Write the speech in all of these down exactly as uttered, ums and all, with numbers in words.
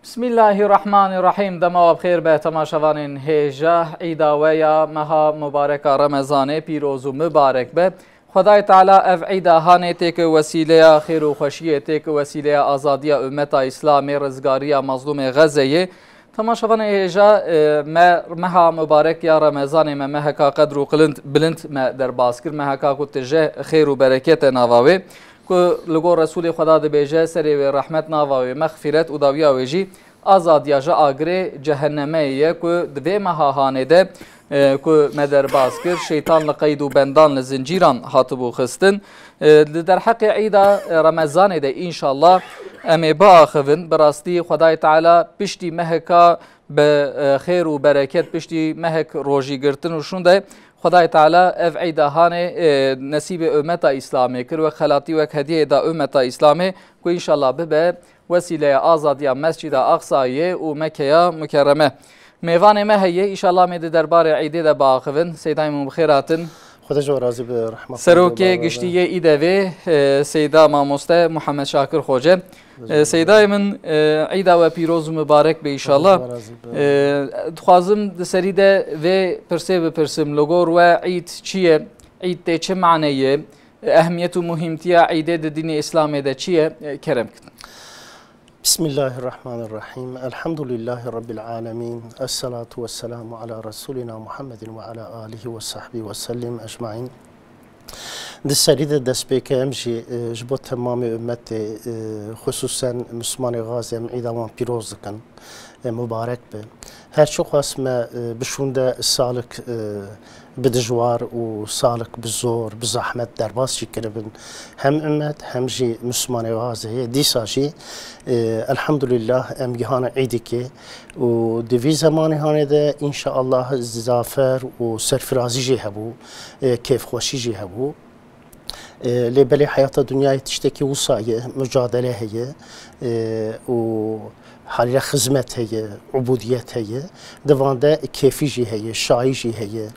Bismillahirrahmanirrahim. Dema we bi xêr be, temaşevanên hêja. Îda we ya meha mubareka Remezanê pîroz û mubarek be. Xwedayê Teala ev îda hanê têke wesîleya xêr û xweşiyê, têke wesîleya azadiya ummeta Îslamê, rizgariya mazlûmê Xezeyê. Temaşevanê hêja, e, me meha mubarek ya Remezanê me meheka qedr û qilind, bilind me derbas kir. Meheka ku tije xêr û berekete nava wê. Ku li gor Resûlê Xweda dibêje, serê wê rehmet, nava wê mexfîret û dawiya wê jî azadiya ji agirê cehennemeyê ye ku di vê meha hanê de, e, ku me derbas kir, şeytan li qeyd û bendan, li zincîran hatibû xistin. E, li derheqê îda, e, Remezanê de înşallah em ê biaxivin. Bi rastî Xwedayê Teala piştî meheka bi, e, xêr û bereket, piştî mehek rojî girtin û şûnde Xwedayê Teala ev îda hanê, e, nesîbê ummeta Îslamê kir, wek xelatî, wek hediyeyê da ummeta Îslamê ku înşallah bibe wesîleya azadiya Mescîda Aqsayê û Mekeya Mukerreme. Mêvanê me heye, înşallah em ê di derbarê îdê de biaxivin. Seydayê min bi xêr hatin. Xwedê ji we razî be, rehma Xwedê Serokê be. Giştî yê îdevê, e, Seyda Mamoste Muhammed Şakir Xoce. E, Seydayê min, e, îda we pîroz û mibarek be înşallah. Xwedê razî be. E, dixwazim di serî de vê pirsê bipirsim. Li gor we îd çi ye? Îd tê çi maneyê? Ehmiyet û muhîmtiya îdê di dînê Îslamê de çi ye? E, kerem kin. Bismillahirrahmanirrahim. Elhamdülillahi Rabbil alemin. Esselatu vesselamu ala Resulina Muhammedin ve ala alihi ve sahbihi ve sellim ecmain. Di serî de destpêke em jî, e, ji bo temamê ummetê, e, xusûsen Mislimanê Xazê em îda wan pîroz dikin. E, mubarek be. Her çiqas me, e, bi şûnde salik, e, bi dijwar û salik bi zor, bi zehmet derbas jî kiribin. Hem ummet, hem jî Mislimanê Xazê ye. Dîsa jî, e, elhamdulillah em gihane îdikê û di vî zemanê hanê de înşaallah zafer û serfirazî jî hebû, e, kêfxweşî jî hebû. E, lê belê heyata dinyayê tiştekî wisa ye, mucadele heye, e, û halîle xizmet heye, ubudiyet heye. Di van de kêfî jî heye, şayî jî heye,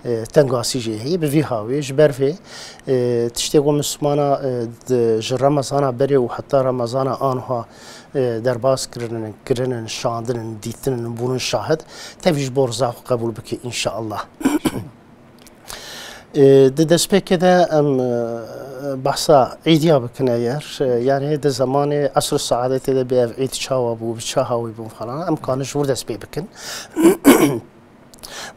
e, tengasî jî heye. Bi vî hawê, ji ber vê, e, tiştê ku Mislimana, e, di, ji Remezana berê û heta Remezana anha, e, derbas kirinin, kirinin, şandinin, dîtinin, bûnin şahid, tevî ji bo riza xwe qebûl bike înşaallah. E, di destpêkê de em, e, behsa îdiya bikin eger, e, yani di zemanê esr saadetê de bi ev îd çawa bû, bi çi hawî bûn falan, em kanin ji wir dest pê bikin.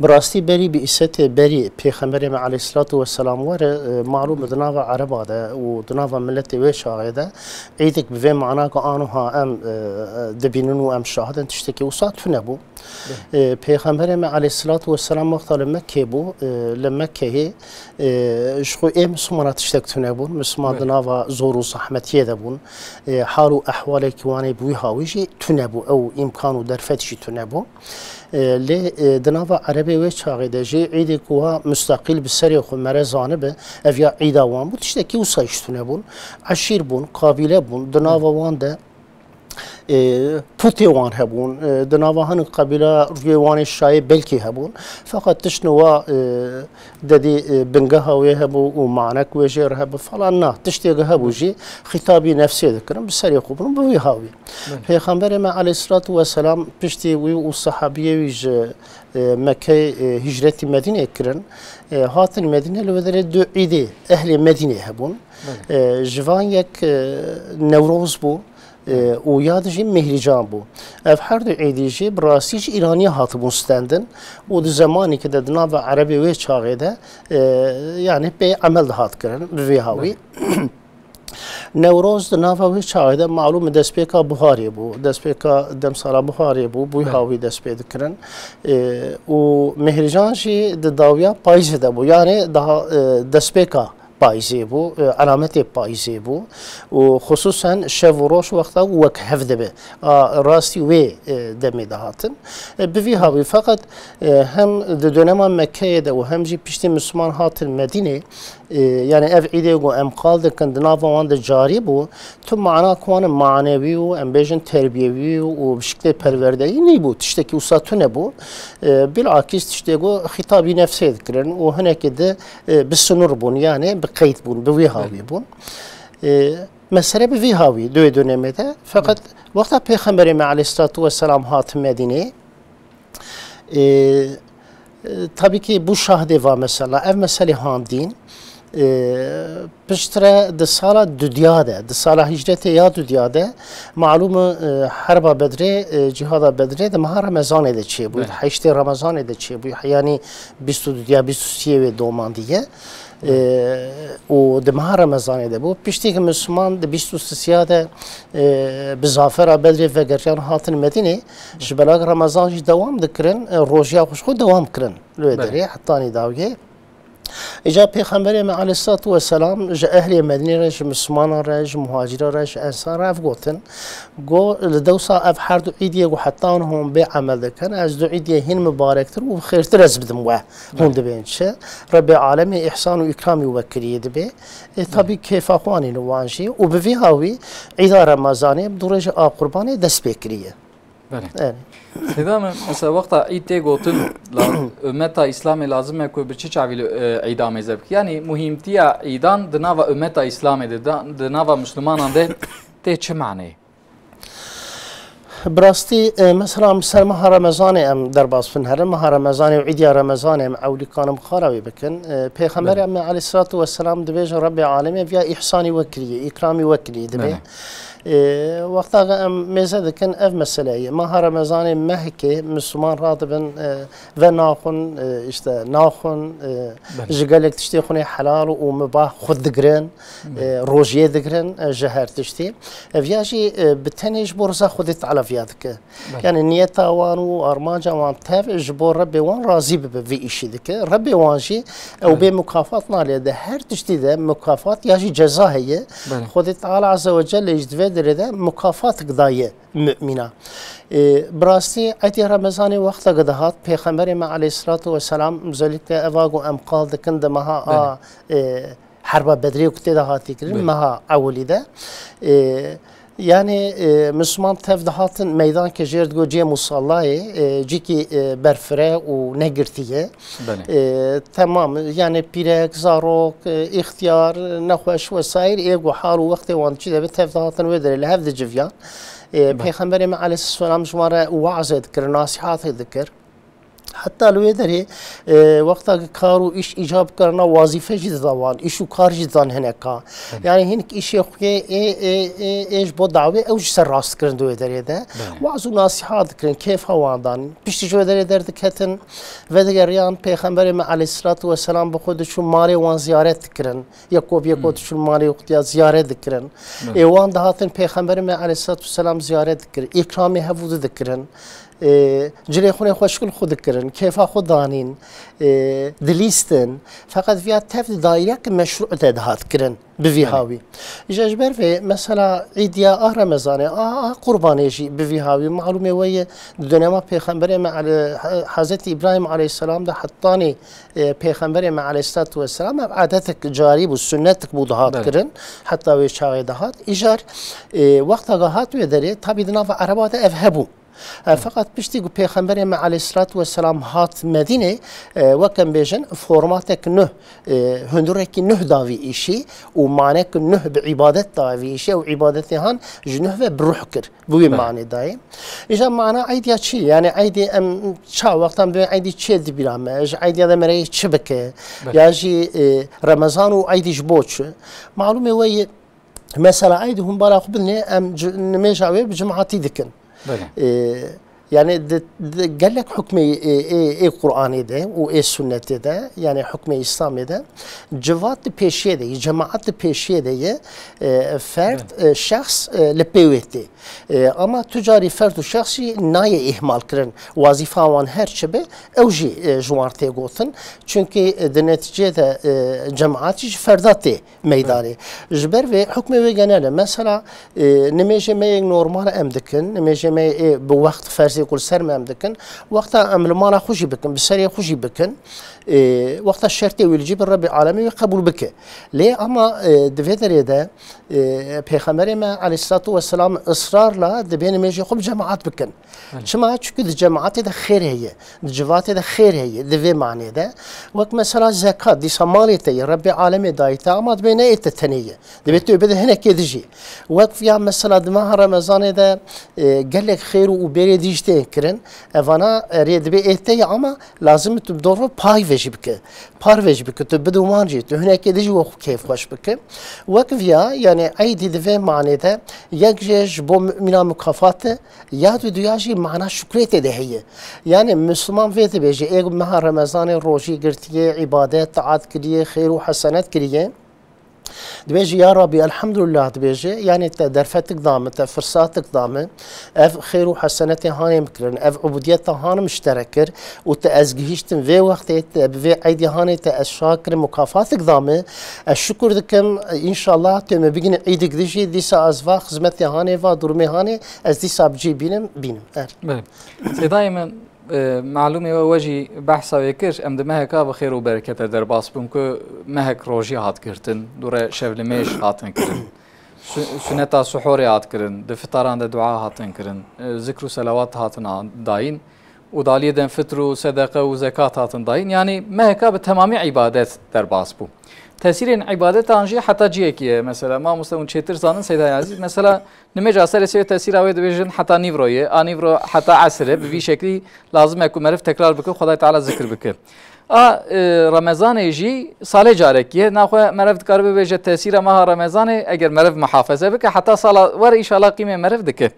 Bi rastî berî bi îsetê, berî Pêxemberê me aleyhisselatu vesselam were, e, malûm e di nava Ereba de û di nava miletê wê çaxê de îdek bi vê mana ku anoha em, e, e, dibînin û em şahid in tiştekî wisa tune bû. E, Pêxemberê me aleyhisselatu vesselam wexta li Mekkê bû, e, li Mekkeyê, e, ji xwe ê Mislimana tiştek tune bûn. Misliman di nava zor û zehmetiyê de bûn. E, hal û ehwalekî wan ê bi wî hawî jî tune bû. Ew îmkan û derfet jî tune bû. E, lê, e, di nava Erebê wê çaxê de jî îdê ku wa mustaqîl bi serê xwe mere zanibe, ev ya îda wan bû, tiştekî wisa jî tune bûn. Eşîr bûn, qabîle bûn, di nava wan de e, pûtê wan hebûn, e, di nava hinek qebîla rûyê wan ê şayê belkî hebûn. Feqet tiştine wa, e, dedî, e, bingeha wê hebû û manek wê jê re hebû falan na. Tiştê ge hebû jî xîtabî nefsê dikirin, bi serê xwe bûn, bi wî hawî. Belê. Pêxemberê me aleyhisselatu vesselam piştî wî û sahabiyê wî ji, e, Mekkeyê, e, hicretî Medîneyê kirin, e, hatin Medîne li wê derê du îdê ehlê Medînê hebûn. Belê. E, ji van yek, e, Newroz bû, e, û ya di jî Mîhrîcan bû. Ev her du êdî jî bi rastî ji Îraniyê hatibûn stendin û di zemanekê de di nava Erebê wê çaxê de, e, yanî pê emel dihat kirin bi vê hawî. Newroz di nava wê çaxê de malûm e destpêka buharê bû, destpêka demsala buharê bû, bû hawî dest pê dikirin. E, û Mîhrîcan jî di dawiya payîzê de bû, yanî daha, e, destpêka payîzê bû, e, elametê payîzê bû û xisûsen şev û roj wexta wek hev dibe. A, rastî wê, e, demê de hatin. E, bi vî hawî feqet, e, hem di dönema Mekkeyê de û hem jî piştî Misliman hatin Medînê, e, yani ev îdê ku em qal dikin di nava wan de carî bû, tu mana ku wan manewî û em bêjin terbiyewî û bi şiklê perwerdeyî nîbû, tiştekî wisa tune bû. E, bilakîs tiştê ku xîtabî nefsê dikirin û hinekê de e, bi sinûr bûn, yani bi qeyd bûn, bi wî hawî bûn. E, Mesele bi vî hawî di wê dönemê de. Feqet wexta Pêxemberê me aleyhissalatu vesselam hat Medînê, e, e, tabii ki bû şahdê va mesela. Ev meselê handîn. E, piştre di sala dudiya de, di sala hicretê ya dudiya de, malûm e, herba Bedrê, e, cihada Bedrê di meha Remezanê de çêbû. Belê. Heştê Remezanê de çêbû. Yani bîst û dudiya, bîst û siyê wê domandiye. E, û di meha Remezanê de bû. Piştî ki Misliman di bîst û sisiya de, e, bi zafera Bedrê vegeriyan hatin Medînê, ji belak Remezan jî dewam dikirin, e, rojiya xwe ji xwe dewam kirin. Li wê Belê. derê hetanî dawiyê. Îca Pêxemberê me aleyhissalatu vesselam ji ehlê Medînê re, ji Mislimanan re, ji muhacîran re, ji ensaran re ev gotin. Go, li dewsa ev her du îdiyê ku heta hûn bê emel dikin, ez du îdiyê hîn mibarektir û xêrtir ez bidim we. Hûn Belê. dibên çi? Rebbê alemê îhsan û îkramî we kiriyê dibê. E, tabî kêfa xwe anîn wan jî. Û bi vî hawî îda Remezanê bi du rêje a Qurbanê dest pê kiriye. Belê. Evet. Seyda min, mesela wexta îd tê gotin, la, ummeta Îslamê lazim e ku bi çi çavî li, e, îda mêze bike? Yani muhîmtiya îdan di nava ummeta Îslamê de, da, di nava Mislimanan de tê çi maneyê? Bi rastî, e, mesela ser meha Remezanê em derbas bin herin, meha Remezanê û îdiya Remezanê em ewlî kanin xara wê bikin. E, Pêxemberê Belê. em aleyhissalatu vesselam dibêje Rebbê alemê viya îhsanî we kiriye, îkramî we kiriye dibê. Belê. E, wexta em mêze dikin ev mesele ye. Meha Remezanê mehkê Misliman radibin, e, ve naxwin, e, işte naxwin, e, Belê. ji gelek tiştê xwinê helal û mibah xwe digirin, Belê. e, rojiyê digirin, e, ji her tiştî. Ev ya jî, e, bi tenê ji bo riza Xwedê Teala viya dike. Belê. Yani niyeta wan û armanca wan tev ji bo Rebbê wan razî bibe vî îşî dike. Rebbê wan jî ew Belê. bê mukafat nalê de her tiştî de mukafat ya jî ceza heye. Belê. Xwedê Teala Azze ve Celle jî di vê derê de mukafatik daye mumîna. E, bi rastî êdî Remezanê wexta ku dihat, Pêxemberê me aleyhissalatu vesselam, özellikle eva ku em qal dikin di meha a, Belê. e, Herba Bedrê ku tê de hatî kirin, Belê. meha ewilî de. E, yani, e, Misliman tev dihatin meydankê jêr digo cihê musallayê, e, cîkî, e, berfire û negirtî ye. Belê. E, temam, yani pîrek, zarok, e, îxtiyar, nexweş vesaîr, ê ku hal û wextê wan diçî de bi tev dihatin wê derê li hev diciviyan. E, Belê. Pêxemberê me aleyhisselam ji wan re waazê dikir, nasîhatê dikir. Heta li wê derê, e, wexta ki kar û îş îcab kirina, wazîfe jî dida wan, îş û kar jî didan hineka. Belê. Yani hinek îşê xwe ê, ê, ê, ê ji bo dawê ew ji ser rast kirin di wê derê de. Belê. Waz û nasîhat dikirin, kêfa wan dan. Piştî ji wê derê derdiketin, vedigeriyan Pêxemberê me aleyhissalatu vesselam bi xwe diçûn malê wan ziyaret dikirin. Yeko bi yeko Hmm. diçûn malê xwe ya ziyaret dikirin. Belê. Ê wan dihatin Pêxemberê me aleyhissalatu vesselam ziyaret dikir. Îkramê hev û di dikirin. E, cilê xwe xweşik li xwe dikirin, kêfa xwe danîn, e, dilîstin. Feqet viya tev di daîreyeke meşrû de dihat kirin bi vî Belê. hawî. Îja ji ber vê, mesela, îdiya a Remezanê, a, a Qurbanê jî bi vî hawî. Malûmê we ye, di dönema Pêxemberê me ale-, He-, Hezretî Îbrahîm aleyhisselam de hetanî, e, Pêxemberê me aleyhisselatu vesselam ev adetek carî bû, sunnetik bû dihat Belê. kirin. Heta wê çaxê dihat. Îjar, e, wexta ge hat wê derê, tabî di nava Ereba de ev hebû. E, feqet piştî ku Pêxemberê me aleyhisselatu vesselam hat Medînê, e, wek em bêjin, formatek nuh, e, hundurekî nuh da vî îşî û manek nuh bi îbadet da vî îşî û îbadetê han ji nuh ve bi ruh kir. Bi wî Belê. manê dayê. Îja mana eydî ya çi? Yani eydî em ça wextan bi eydî çi di bîra me? Ji eydî ya de mereyê çi bike? Belê. Ya jî, e, Remezan û eydî ji bo çi? Malûmê we ye, mesela eydî hûn bala xwe bidinê, em ci-, nimêja wê bi cimatî dikin. Belê. E, yani di, di gelek hukmê ê, ê, ê Qur'anê de û ê sunnetê de, yani hukmê Îslamê de, civat di pêşiyê de ye, cemaat di pêşiyê de ye, e, ferd, Belê. e, şexs, e, li pê wê tê. E, ama tu carî ferd û şexs jî nayê îhmal kirin. Wazîfa wan her çi be, ew jî, e, ji wan tê gotin. Çunkî, e, di netîcê de, e, cemaat jî ji ferda tê meydanê. Ji ber vê hukmê wê genel e. Mesela, e, nimêjê me yek normal em dikin, nimêjê me ê bi wext ferzê ku li ser me em dikin, wexta em li mala xwe jî bikin, bi serê xwe jî bikin, E, wexta şertê wî li cî bi Rebbê alemê wî qebûl bike. Lê ama, e, di vê derê de, e, Pêxemberê me aleyhissalatu vesselam israrla dibê nimêjê xwe bi cemaat bikin. Belê. Çima? Çunku di cemaatê de xêr heye, di civatê de xêr heye, di vê manê de. Wek mesela zekat, dîsa malê te ye, Rebbê alemê dayî te, ama dibê ne ê te tenê ye. Dibê tu bide hinekê dijî. Wek ya mesela di meha Remezanê de, e, gelek xêr û bêrê dî jî tên kirin. Evana, e, rê dibê ê te ye ama lazim e tu bi dor pay ve jî bike. Par ve jî bike, tu bide wan jî, tu hinekê dijî we xwe kêfxweş bike. Wek viya, yani eydî di vê manê de yek jê ji bo mumîna mukafat e, ya di duya jî mana şukrê tê de heye. Yani Müslüman vê dibêje, ê meha Remezanê rojî girtiye, îbadet, taat kiriye, xêr û hesenet kiriye. Dibêje, ya Rabî, elhamdulillah dibêje, yani te derfetik da min, te firsatik da min, ev xêr û hesenetê hanê min kirin, ev ubudiyeta han min ji te re kir û te ez gihîştim vê wextê, te bi vê eydê hanê te ez şa kirim, mukafatik da min, ez şukur dikim, înşallah tu me bigînî eydik dijî, dîsa ez va xizmetê hanê, va durumê hanê, ez dîsa bi cî bînim, bînim. Er. Belê. Sêdayê min, e, malûmê we, we jî behsa wê kir, em di meheka bi xêr û berekete derbas bûn ku mehek rojî hat girtin, dûre şevlimêj hatin kirin. Su-, suneta suhorê hat kirin, di fitaran de dua hatin kirin, e, zikr û selawat hatin a-, dayîn û daliyê de fitr û sedeqe û zekat hatin dayîn. Yanî meheka bi temamî îbadet derbas bû. Tesîrên îbadetan jî heta ciyekî ye. Mesela, mamoste hûn çêtir zanin, Seyda Yazîd. Mesela, nimêja serê sê tesîra wê dibêjin heta nîvroyê, a nîvro heta esirê, bi vî şeklî lazim e ku meriv tekrar bike, Xwedayê Teala zikir bike. A, e, Remezanê jî salê carekî ye. Naxwe meriv dikare bibêje tesîra meha Remezanê, eger meriv muhafeze bike, heta sala were înşallah qîmê meriv dike.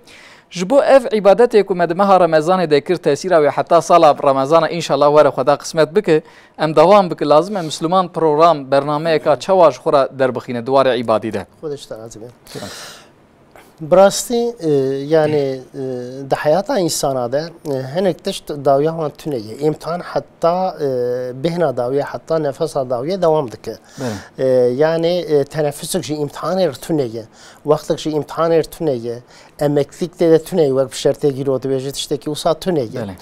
Ji bo ev îbadetê ku me di meha Remezanê de kir, tesîra wê heta sala Remezana înşallah were Xweda qismet bike, em dewam bike, lazim e Misliman program, bernameyeka çawa ji xwe re derbixîne di warê îbadî de? Xwedê ji te razî be. Bi rastî, e, yani, e, di heyata însana de, e, hinek tişt dawiya wan tune ye. Îmtihan heta, e, bêhna dawiye, heta nefesa dawiye dewam dike. Belê. E, yani, e, tenefusek ji îmtihanê re tune ye. Wextek ji îmtihanê re tune ye. Emeklîk tê de tune ye, wek bi şertê gîro dibêje tiştekî wisa tune ye. Belê.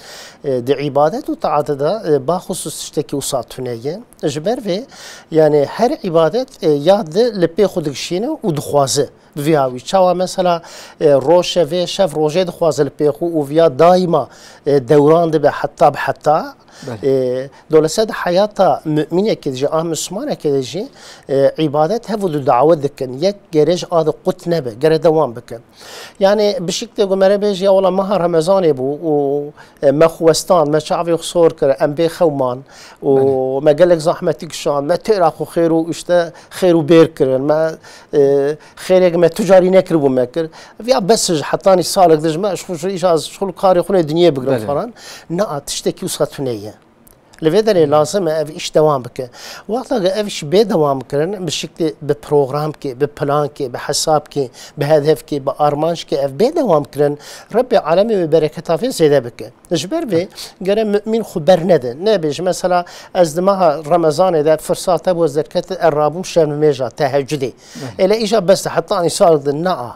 E, di îbadet û taatê de, e, baxusus tiştekî wisa tune ye. Ji ber vê, yani her îbadet, e, ya di li pê xwe digişîne û dixwaze. Bi vî hawî. Çawa mesela, e, roj şevê, şev rojê dixwaze li pê xwe û viya daîma, e, dewran dibe heta bi heta. Belê. E, dolese di heyata mumînekê de jî, a mislimanekê de jî, e, îbadet hev û du dawet dikin. Yek gere ji a de qut nebe, gere dewam bike. Yani bi şiklê ku mere bêje, ya wela meha Remezanê bû û, e, me xwe westan, me çavê xwe sor kir, em bê xew man û Belê. me gelek zahmetî kişand, me têra xwe xêr û işte xêr û bêr kirin, me, e, xêrek me tu carî nekiribû me kir. Viya bes ji hetanî salek dij me, ji xwe ji îşa, ji xwe karê xwe lê dinyê bigirim Belê. falan. Na, tiştekî wisa tune ye. Li vê derê lazim e ev îş dewam bike. Wexta ku ev îş bê dewam kirin, bi şiklê, bi programkê, bi plankê, bi hesabkê, bi hedefkê, bi armancekê ev bê dewam kirin, Rebbê alemê wê bereketa vê zêde bike. Ji ber vê gere mumîn xwe bernede. Nebêje, mesela, ez di meha Remezanê de firsat hebû, ez derket, ez rabûm şevnimêja, tehecudê. Ê lê îja bes e, heta îsal din, na.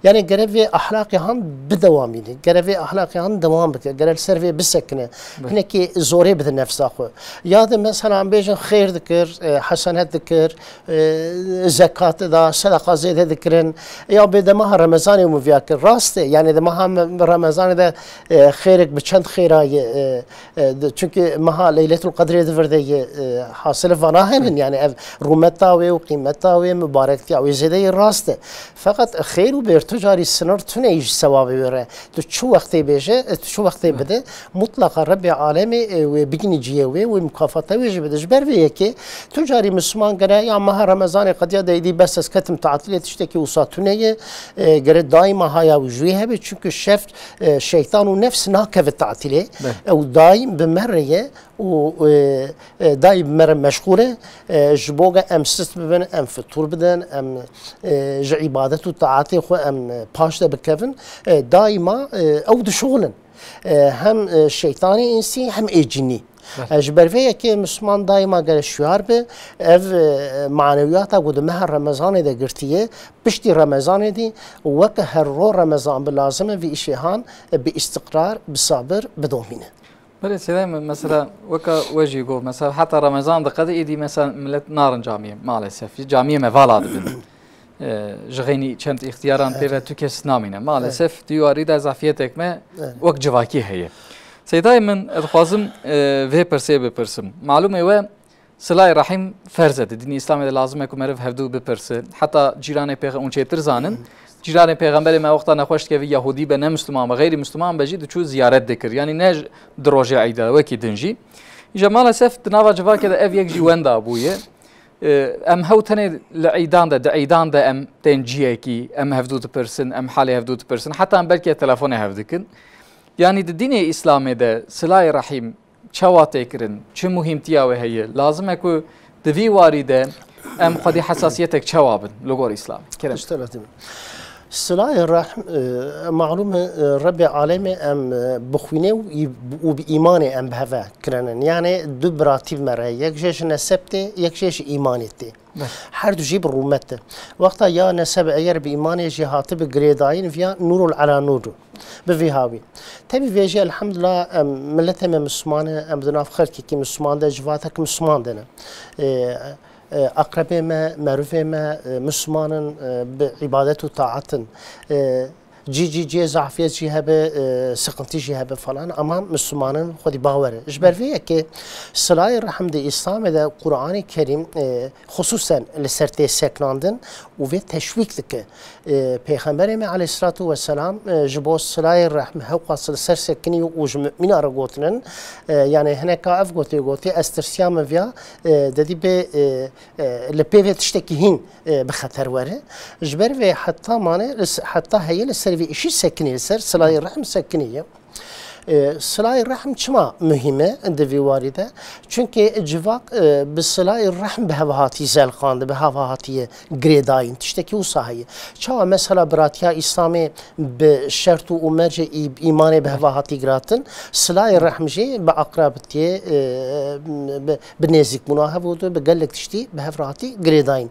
Yani gere vê ahlaqê han bidewamîne. Gere vê ahlaqê han dewam bike. Gere li ser vê bisekine. Belê. Hinekî zorê bide nefsa xwe. Ya de mesela em bêjin xêr dikir, e, hesenet dikir, e, zekat da, sedeqa zêde dikirin. Ya bê de meha Remezanê û viya kir. Rast e. Yani de meha me-, Remezanê de, e, xêrek bi çend xêra ye, e, E, di-, çunke meha Leyletul Qedrê di vir de ye, e, hasil vana henin, yani ev rûmeta wê û qîmeta wê, mubarektiya wê zêde yê rast e. Feqet xêr û bêr tu carî sinir tune yî ji sewabê wê re. Tu çi wextê bêje, e, tu çi wextê bide, mutlaqa Rebbê alemê, e, wê bigînî cihê wê, wê mukafata wê jî bide. Ji ber vê yekê tu carî Misliman gere ya meha Remezanê qediya de êdî bes ez ketim tatilê tiştekî wisa tune ye. E, gere daîma haya wî ji wê hebe, çunke şef e, şeytan û nefs nakeve tatîlê. Belê. Ew daîm bi me re ye û, e, e, daîm bi me re meşxûl e. E, ji bo ge em sist bibin, em fitûr bidin, em, e, ji îbadet û taetê xwe em, e, paş de bikevin. E, daîma, e, ew dişuxulin. E, hem, e, şeytanê însî hem ê cinî. Belê. E, ji ber vê yekê Misliman daîma gere şiyar be, ev, e, manewiyata ku di meha Remezanê de girtiye, piştî Remezanê dî weke her ro Remezan bi lazim e vî îşê han, e, bi îstiqrar, bi sabir bidomîne. Belê, sêdayê min, mesela, weka we jî got, mesela, heta Remezan diqede, êdî, mesela, millet narin camiyê, maalesef. Camiyê me vala dibin. E, ji xeynî çend îxtiyaran pê ve tu kes namîne. Maalesef, di warî de zafiyetek me wek civakî heye. Sêdayê min, ez dixwazim, e, vê pirsê bipirsim. Malûmê we, Silayê rehîm ferz e. Di dînê Îslamê de lazim e ku meriv hevdû bipirse. Heta cîranê pêxe-, hûn çêtir zanin. Cîranê Pêxemberê me wexta nexweş dikevî, Yahûdî be, ne Misliman be, xeyrî Misliman be jî, diçû ziyaret dikir. Yanî ne ji, di rojê Eîda, wekî din jî. Îja maalesef di nava civakê de ev yek jî wenda bûye. Ee, em hew tenê li Eîdan de, di Eîdan de em tên ciyekî, em hevdû dipirsin, em halê hevdû dipirsin. Heta em belkî telefonê hev dikin. Yanî di dînê Îslamê de silayê rehîm çawa tê kirin, çi muhîmtiya wê heye? Lazim e ku di vî warî de em xwedî hesasiyetek çawa bin li gor Îslamê? Kerem. Silayê rehm, e, malûm e, Rebbê Alemê em, e, bi xwînê û î-, û bi îmanê em bi hev ve kirinin. Yanê du biratî bi me re, yek jê ji neseb tê, yek jê ji îmanê tê. Her du jî bi rûmet e. Wexta ya neseb eger bi îmanê jî hati bi girêdayîn, viya nûrul ela nûr. Bi vî hawî. Tevî vê jî elhamdulillah em, miletê me Misliman e, em di nav xelkekî Misliman de, civatek Misliman de ne. E, e, aqrebê me, merivê me, e, Misliman in, e, bi îbadet û taat in. E, cî cî cê zafiyet jî hebe, e, sıkıntı jî hebe falan, ama Misliman in xwedî bawer e. Ji ber vê yekê silayê rehm di Îslamê de Qur'anê Kerîm, e, xusûsen li ser tê seknandin û vê teşwîk dike. E, Pêxemberê me aleyhissalatu vesselam, e, ji bo silayê rehm hewqas li ser sekinî û ji mumîna re gotinin, e, yanê hineka ev gotê gotê, ez tirsiya min viya, e, dedî bê, e, e, li pê vê tiştekî hîn, e, bi xeter were. Ji ber vê heta mane, li se-, heta heye li ser vê îşî sekinî, li ser silayê rehm sekinî ye. E, silayê rehm çima muhîm e di vî warî de? Çunkî civak, e, bi silayê rehm bi hev hatî zelqandin, bi hev hatiye girêdayîn. Tiştekî wisa heye. Çawa mesela biratiya Îslamê bi şert û mercê î-, îmanê bi hev hatî giratin, silayê rehm jî bi aqrabitiyê, e, bi, bi nêzîkbûna hev û bi gelek tiştî bi hev re hatî girêdayîn.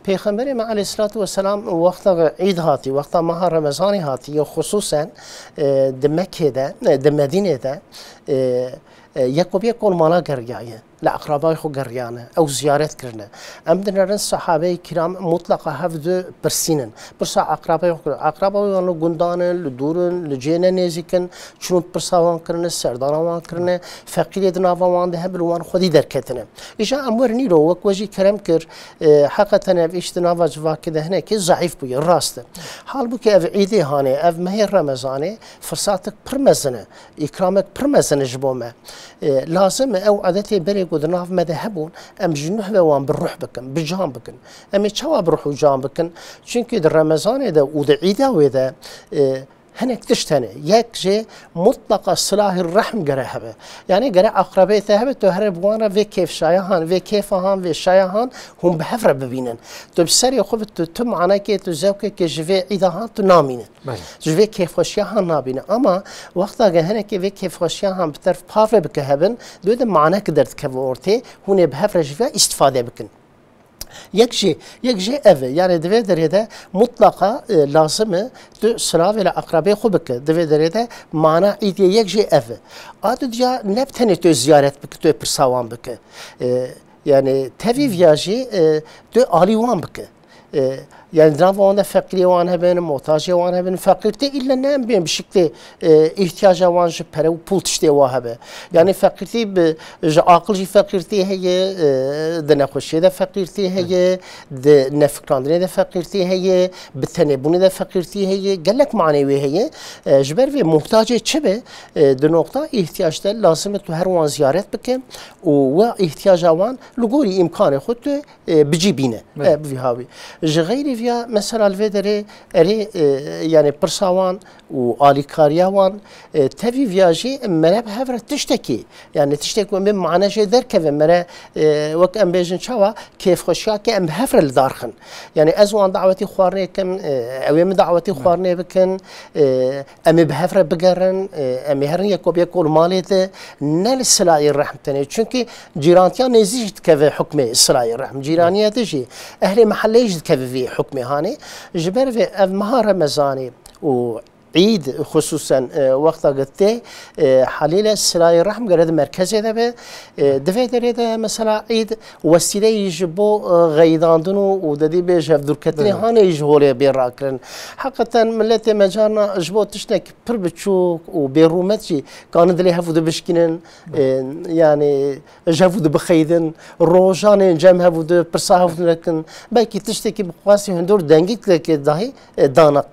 Pêxemberê me aleyhissalatu vesselam wexta îd hatî, wexta meha Remezanê hatî, ya xusûsen, e, di Mekkê de, e, di Medînê de, e, e, yek bi yek wan mala geriyaye, li eqrabayê xwe geriyane, ew ziyaret kirine. Em dinerin sahabeyê kiram mutlaqa hev du pirsînin. Pirsa eqrabayê xwe kirin. Eqrabayê wan li gundan in, li dûr in, li cihê ne nêzîk in, çûn pirsa wan kirine, serdana wan kirine, feqîrê di nava wan de hebe li wan xwedî derketine. Îja em werin îro, wek we jî kerem kir, e, heqeten ev îş di nava civakê de hinekî zeîf bûye, rast e. Halbûkî ev îdê hanê, ev mehê Remezanê firsatek pir mezin e, îkramek pir mezin e ji bo me. E, lazim e ew edetê berê ku di nav me de hebûn, em ji nuh ve wan bi ruh bikin, bi can bikin. Em ê çawa bi ruh û can bikin? Çunkî di Remezanê de û di îda wê de, e, hinek tişt hene. Yek jê mutlaqa silahî rehm gere hebe. Yanî gere aqrebê te hebe, tu here bi wan re vê kêfşaya han, vê kêfa han, vê şaya han, hûn bi hev re bibînin. Tu bi serê xwe bi tu, tu manekê, tu zewkekê ji vê îda han tu namînin. Belê. Ji vê kêfxweşiya han nabînin. Ama wexta ge hinekê vê kêfxweşiya han bi terf pav re bike hebin, dê de manek derdikeve ortê, hûn ê bi hev re ji vê îstifade bikin. Yek jê, yek jê ev e. Yanî di vê derê de mutlaqa, e, lazim e tu silavê li eqrebê xwe bike. Di vê derê de mana îdê yek jê ev e. A dudiya ne bi tenê tu ziyaret bike, tu pirsa wan bike. E, yanî tevî viya jî, e, tu alî wan bike. E, yanî di nava wan de feqîrê wan hebin, muhtacê wan hebin. Feqîrtî îlle ne em bên bi şiklê, e, îhtiyaca wan ji pere û pûl tiştê wa hebe. Yanî feqîrtî bi, ji aqil jî feqîrtî heye, e, di nexweşiyê de feqîrtî heye, di nefikrandinê de feqîrtî heye, bi tenêbûnê de feqîrtî heye, gelek manê wê heye. E, ji ber vê muhtacê çi be, e, di noqta îhtiyac de lazim e tu her wan ziyaret bike û we îhtiyaca wan li gorî îmkanê xwe tu, e, bi cî bîne. Evet. E, bi vî hawî. Ji xeyrî viya mesela li vê derê erê, e, yanî pirsa wan û alîkariya wan, e, tevî viya jî mere bi hev re tiştekî, yanî tiştek wê min mane jê derkeve mere, e, wek em bêjin çawa kêfxweşiya ke em bi hev re li dar xin. Yanî ez wan dawetî xwarinê kim, e, ew ê min dawetî xwarinê bikin, e, em ê bi hev re bigerin, e, em ê herin yek bi yek li malê de, ne li silayê rehm tenê. Çunkî cîrantiya nêzî jî dikeve hukmê silayê rehm. Cîraniya te jî, ehlê mehelleyê jî dikeve vî hukmê hanê. Ji ber vê ev meha Remezanê û Îd, xusûsen, e, wexta ku tê, e, helîle silayê rehm gere di merkezê de be. E, di vê derê de mesela Îd wesîleyî ji bo, e, xeyidandin û, û dedî bê ji hevdûrketinê Belê. hanê ji holê bê rakirin. Heqeten miletê me carna ji bo tiştek pir biçûk û bêrûmet jî kanin dilê hev û di bişkînin. Belê. E, yani ji hev û di bixeyidin, rojanên cem hev û di pirsa hev û di nekin. Belkî tiştekî bi qasî hundur dengî dahî, e, dana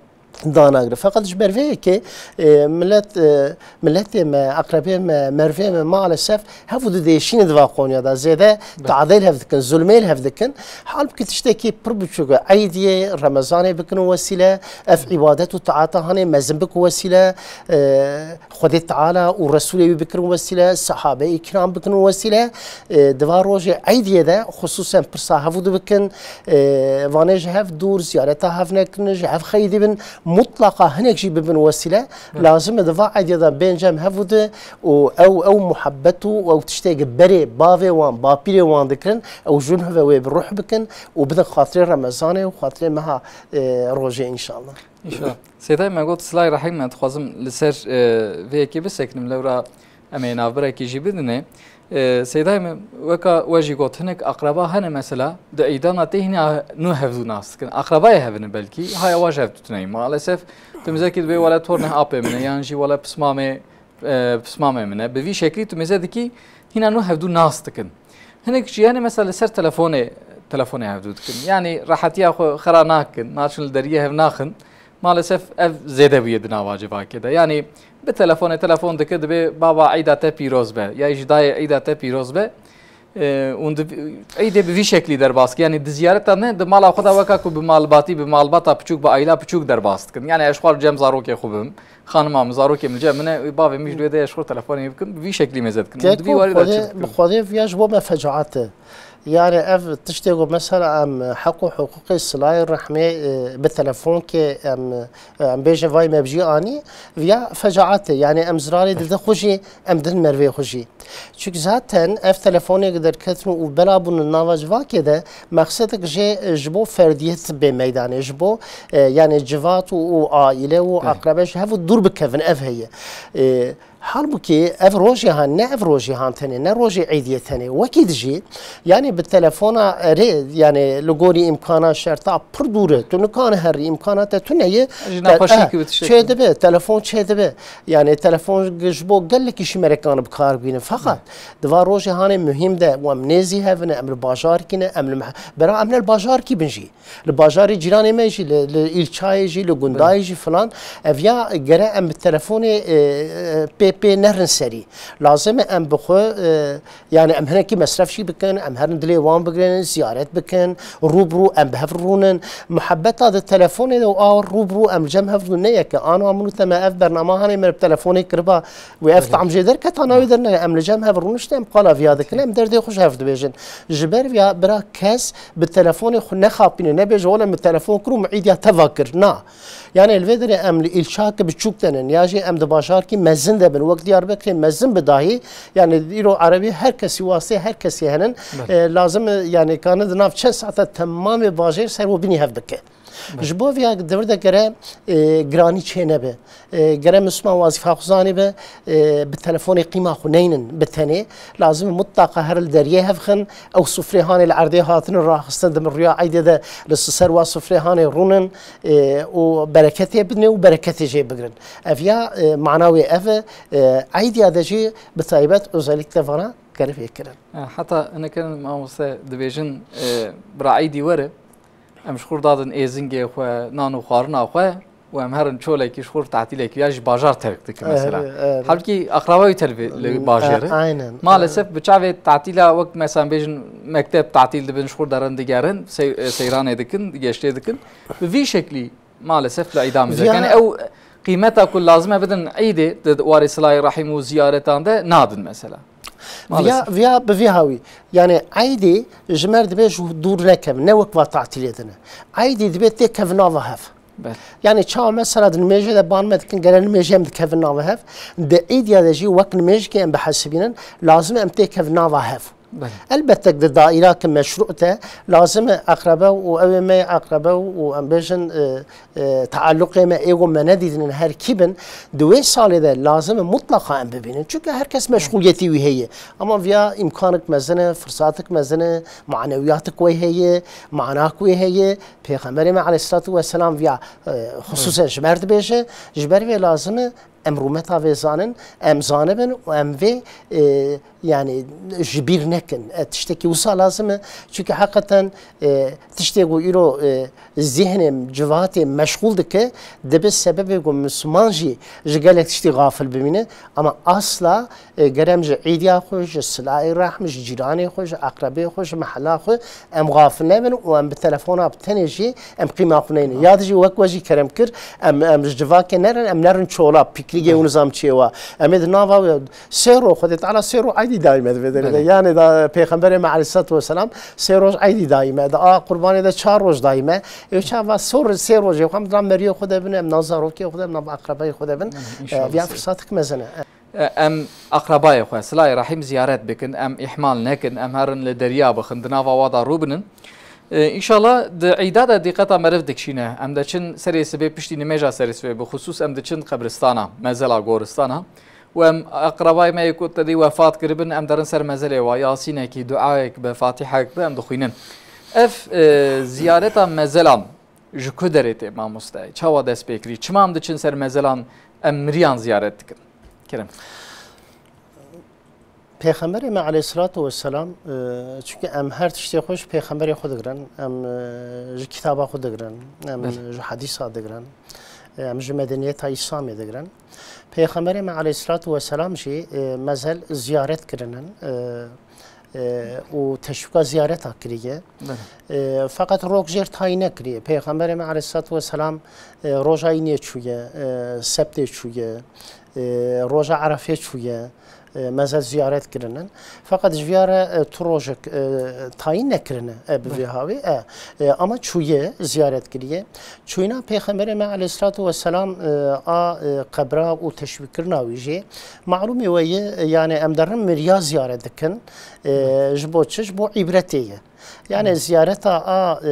danagire. Feqet ji ber vê yekê, e, millet, e, milletê me, eqrebê me, mervê me maalesef hev û di dêşîne di va konuya de. Zêde Be. tadê li hev dikin, zulmê li hev dikin. Halbukî tiştekî pir biçûk e. Eydiyê, Remezanê bikin wesîle, ev îbadet û taata hanê mezin bikin wesîle, e, Xwedê Teala û Resûlê wî bikin wesîle, sahabe-i kiram bikin wesîle, e, di va rojê Eydiyê de xusûsen pirsa hev û di bikin, e, vanê ji hev dûr, ziyareta hev nekin, ji hev xeyidî bin, mutlaqa hinek jî bibin wesîle. Lazim e di va Eydiyê de bên cem hev û di û ew, ew muhebbet û ew tiştê ku berê bavê wan, bapîrê wan dikirin, ew jûn hive wê bi ruh bikin û bidin xatirê Remezanê û xatirê meha, e, rojê înşallah. Înşallah. Seyda, me got silay rehîm, me dixwazim li ser, e, vê yekê bisekinim, lewra em ê navberekî jî bidinê. E, Seyda, me weka we jî got, hinek aqreba hene mesela, di îdana tê hîna nû hevdû nas dikin. Aqrebayê hev in belkî, haya wa ji hev dituneyî. Maalesef, tu mizekî dibê wele torneh apê min e, yan jî wele pismamê e, pismamê min e. Bi vî şeklî tu mêze dikî, hîna nû hevdû nas dikin. Hinek jî hene mesela li ser telefonê, telefonê hevdû dikin. Yanî rehetiya xwe xera nakin, naçin li deriyê hev naxin. Maalesef ev zêde bûye di nava civakê de. Yanî bi telefonê telefon dike, dibê baba eyda te pîroz be, ya jî dayê eyda te pîroz be. E, hûn di, eydê bi vî şeklî derbas dikin. Yanî di ziyareta ne, di mala xwe de weka ku bi malbatî, bi malbata piçûk, bi aîla piçûk derbas dikin. Yanî ez xwe cem zarokê xwe bim. Xanima min, zarokê min cem min e, bavê min ji wê de ye, ji xwe telefonê bikim, bi vî şeklî mêze dikin. Û di vî warî de çi dikin? Bi Xwedê viya ji bo me fecaat e. Yani ev tiştê ku mesela em heq û hiqûqê silayê rehmê, e, bi telefonkê em, e, em bêjin vay me bi cî anî, viya fecaat e. Yani em zirarê dide xwe jî, em din mervê xwe jî. Çünkü zaten ev telefonê ku derketin û bela bûn li nava civakê de, mexsedek jê, e, ji bo ferdiyet bê meydanê, ji bo, e, yani civat û, û aîle û Belê. akrebe ji hev û dûr bikevin, ev heye. E, halbukî ev rojê han, ne ev rojê han tenê, ne rojê eydiyê tenê. Wekî dijî, yani bi telefona erê, yani li gorî îmkana şerta pir dûr e. Tu nikane herî îmkana te tune ye. Ji Te-, nexweşiyekî eh, bi tiştekî. çê dibe, telefon çê dibe. Yani telefon ji bo gelekî şîmerekan bi kar bînin. Feqet di va rojê hanê muhîm de, em nêzî hev ne, em li bajarkî ne, em li meh-, bera em ne li bajarkî bin jî. Li bajarê cîranê me jî, li, li îlçayê jî, li gundayê jî filan. Ev ya gere em bi telefonê, e, e, pê pê nerin serî. Lazim e em bi xwe, e, yani em hinekî mesref jî bikin, em herin dilê wan bigirin, ziyaret bikin, rû bi rû em bi hev rûnin. Muhebbeta di telefonê de û a rû bi rû em li cem hev rûn ne yek e. Ana min û te me ev bernama hanê me bi telefonê kiriba. Wê ev Belê. tam jê derketa, navê derne. Em li cem hev rûniştin, em qala viya dikin, em derdê xwe ji hev dibêjin. Ji ber viya bira kes bi telefonê xwe nexapîne, nebêje, wele min telefon kir û min îdiya te va kir. Na. Yani li vê derê em li îlçakê biçûk de nin, ya jî em di bajarkî mezin de bin, wek Diyarbekirê mezin bi dahî, yani îro erebî her kesî wastê her kesî henin. Belê. E, lazim e, yani kanin di nav çend saeta temamê bajêr ser û binî hev bike. Belê. Ji bo vê ya devir de gere, e, giranî çê nebe. E, gere Misliman wazîfa xwe zanîbe, e, bi telefonê qîma xwe neynin bi tenê. Lazim e mutlaqa her li deriyê hev xin. Ew sufrê hanê li erdê hatine raxistin, di min rûya eydê de li ser wa sufrê hanê rûnin, e, û bereketê bidin û bereketê jê bigirin. Ev ya, e, mana wê ev e. E, eydiya de jî bi taybet özellikle vana gere vê kirin. E, heta hinek in mamoste dibêjin, e, bira eydî were. Em ji xwe dadin êzingê xwe, nan û xwarina xwe û em herin çolekî ji xwe tatîlekî ya jî bajar terk dikin mesela. Erê, erê. Halbukî aqraba wî te li vê, li Ee, bajêr e. Aynen, Maalesef aynen. bi çavê tatîla wek mesela bêjin mekteb tatîl dibin, ji xwe derin digerin, sey-, e, seyranê dikin, geştê dikin. Bi vî şeklî maalesef li îdamê de. Ya. Yani ew qîmeta ku lazim e bidin îdê, di, di warê silayê rehîm û ziyaretan de nadin mesela. Viya, Maalesef. viya bi vî hawî. Yani eydê ji me re dibê ji dûr nekevin, ne wek va tatîlê dine. Eydê dibê tê kevin nava hev. Belê. Yani çawa mesela di nimêjê de ban me dikin, gele nimêjê em dikevin nava hev. Di êdiya de jî wek nimêjkê em bihesibînin, lazim em tê kevin nava hev. Elbette di daîra ki meşrû te lazim e eqrebe û ew ê me eqrebe û em bêjin, e, e, tealluqê me ê ku me nedîtinin her kî bin, di wê salê de lazim e mutlaqa em bibînin. Çünkü her kes meşguliyetî wî heye. Ama viya îmkanik mezin e, firsatik mezin e, manewiyatik wê heye, manak wê heye. Pêxemberê me aleyhissalatu vesselam viya, e, xususen ji me re dibêje, ji ber vê lazim e em rûmeta vê zanin, em zanibin û em vê, e, yani ji bîr nekin. E, tiştekî wisa lazim e. Çünkü heqeten, e, tiştê ku îro, e, zihnê, civatê meşgul dike, dibe sebebê ku Müslüman jî ji gelek tiştî gafil bimîne. Ama asla, e, gerem ji îdiya xwe, ji silayê rehm, ji cîranê xwe, ji eqrebê xwe, ji mehela xwe em gafil nebin û em bi telefona bi tenê jî em qîma xwe neynin. Ya dijî wek we jî kerem kir, em, em ji civakê nerin, em nerin çola, pîkrîgê û nizam çêwa. Em ê di nava wê sê roj, Xwedê Teala sê roj eydî dayî me di vê derê de. Belê. Yani da Pêxemberê me aleyhissalatu vesselam sê roj eydî dayî me. Da a qurbanê de çar roj dayî me. Ê çava sor sê rojê xwe em di nav meriyê xwe de bin, em nav zarokê xwe de bin, em nav eqrebeyê xwe de bin. Belê, inşallah. E, viya firsatik mezin e. E, em aqrebayê xwe, silayê rehîm ziyaret bikin, em îhmal nekin, em herin li deriya bixin, di nava wa de rû binin. E, înşallah di îda de dîqeta meriv dikişîne. Em deçin serê sibê piştî nimêja serê sibê, bi xusûs em diçin qebristana, mezela goristana. Û em aqrebayê me yê ku tedî wefat kiribin, em derin ser mezelê wa, yasînekî, duayek be, fatîhek be, em dixwînin. Ev, e, ziyareta mezelan, ji ku derê tê mamoste? Çawa dest pê kirî? Çima em diçin ser mezelan, em miriyan ziyaret dikin? Kerem. Pêxemberê me aleyhissalatu vesselam, e, çünkü em her tiştê xwe ji pêxemberê xwe digirin, em, e, ji kitaba xwe digirin, em Belê. ji hadîsa digirin, e, em ji medeniyeta Îslamê digirin. Pêxemberê me aleyhissalatu vesselam jî, e, mezel ziyaret kirinin, e, e, û teşwîqa ziyareta kiriye. Belê. E, feqet rok jêr tayîn nekiriye. Pêxemberê me aleyhissalatu vesselam, e, roja înê çûye, e, sebtê çûye, e, roja Erefê çûye, e, mezel ziyaret kirinin. Feqet ji viya re, e, tu rojek, e, tayîn nekirine, e, bi vê havê, e, e, ama çûye ziyaret kiriye. Çûyîna Pêxemberê me aleyhissalatu vesselam, e, a, e, qebra û teşwîqkirina wî jî, malûmê we ye, yani em derin miriya ziyaret dikin, e, ji bo çi? Ji bo îbretê ye. Yani ziyareta a, e,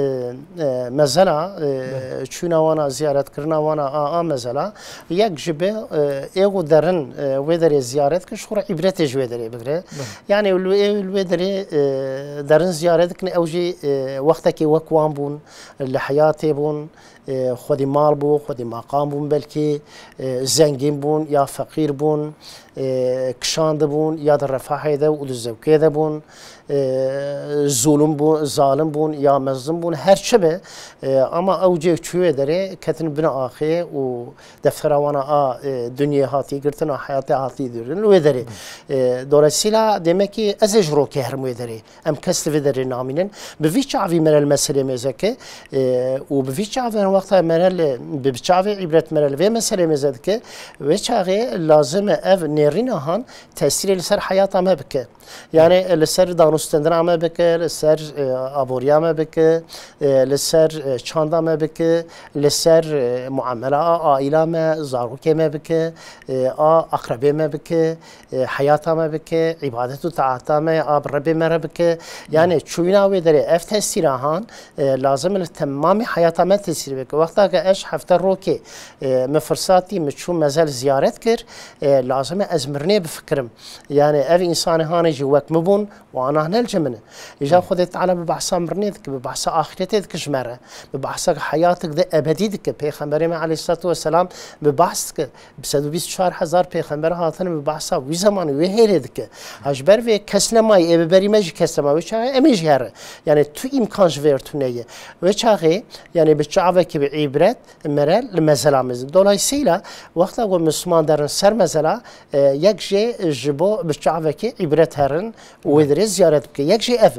e, mezela, e, çûna wana, ziyaretkirina wana a, a mezela, yek ji bi, e, ê ku derin, e, wê derê ziyaret kir, ji xwe re îbretê ji wê derê bigire. Yani li wê, li wê derê, e, derin ziyaret dikin, ew jî, e, wextekê wek wan bûn, li heyatê bûn, e, xwedî mal bû, xwedî maqam bûn belkî, e, zengîn bûn ya feqîr bûn, e, kişandibûn ya di refahê de û di zewkê de bûn, e, zulm bûn, zalim bûn ya mezlum bûn, her çi be, e, ama ew cê çûyê derê ketin bina axê û deftera wana a, e, dinyê hatî girtin, a heyatê hatî dirin wê derê. E, dolayısıyla demek ki ez ê ji rokê herim wê derê. Em kes li vê derê namînin. Bi vî çavî mere li meselê mêze ke, e, û bi vî çavê wexta mere li, bi, bi çavê îbret mere li vê meselê mêze dike, wê çaxê lazim e ev nêrîna han tesîrê li ser heyata me bike. Yani, e, li ser danûstendina me bike, li ser, e, aboriya me bike, e, li ser, e, çanda me bike, li ser, e, muamela a aîla me, zarokê me bike, e, a aqrebê me bike, e, heyata me bike, îbadet û taata me a bi Rebê me re bike. Yani çûyîna wê derê ev tesîra han, e, lazim e li temamî heyata me tesîr bike. Wexta ke ez hefte rokê, e, min firsat dî, min çû mezel ziyaret kir, e, lazim e ez mirinê bifikirim. Yani ev însanê hanê jî wek min bûn, û ana ne li cem min e. Îja Xwedê Teala bi behsa mirinê dike, bi behsa axîretê dike ji me re. Bi behsa heyatek de ebedî dike. Pêxemberê me aleyhissalatu vesselam bi behs dike. Bi sed û bîst û çar hezar pêxember hatine bi behsa wî zemanî, wê hêrê dike. Ha, ji ber vê kes nemayî, ê bi berî me jî kes nema. Wê çaxê em ê jî here. Yani tu îmkan ji vê re tune ye. Wê çaxê, yani bi çavekî bi îbret, mere li mezela mezin. Dolayısıyla wexta ku Müslüman derin ser mezela, e, yek jê ji bo bi çavekê îbret herin û wê derê ziyaret bike. Yek jê ev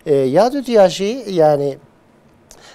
e. E, ya dudiya jî, yani,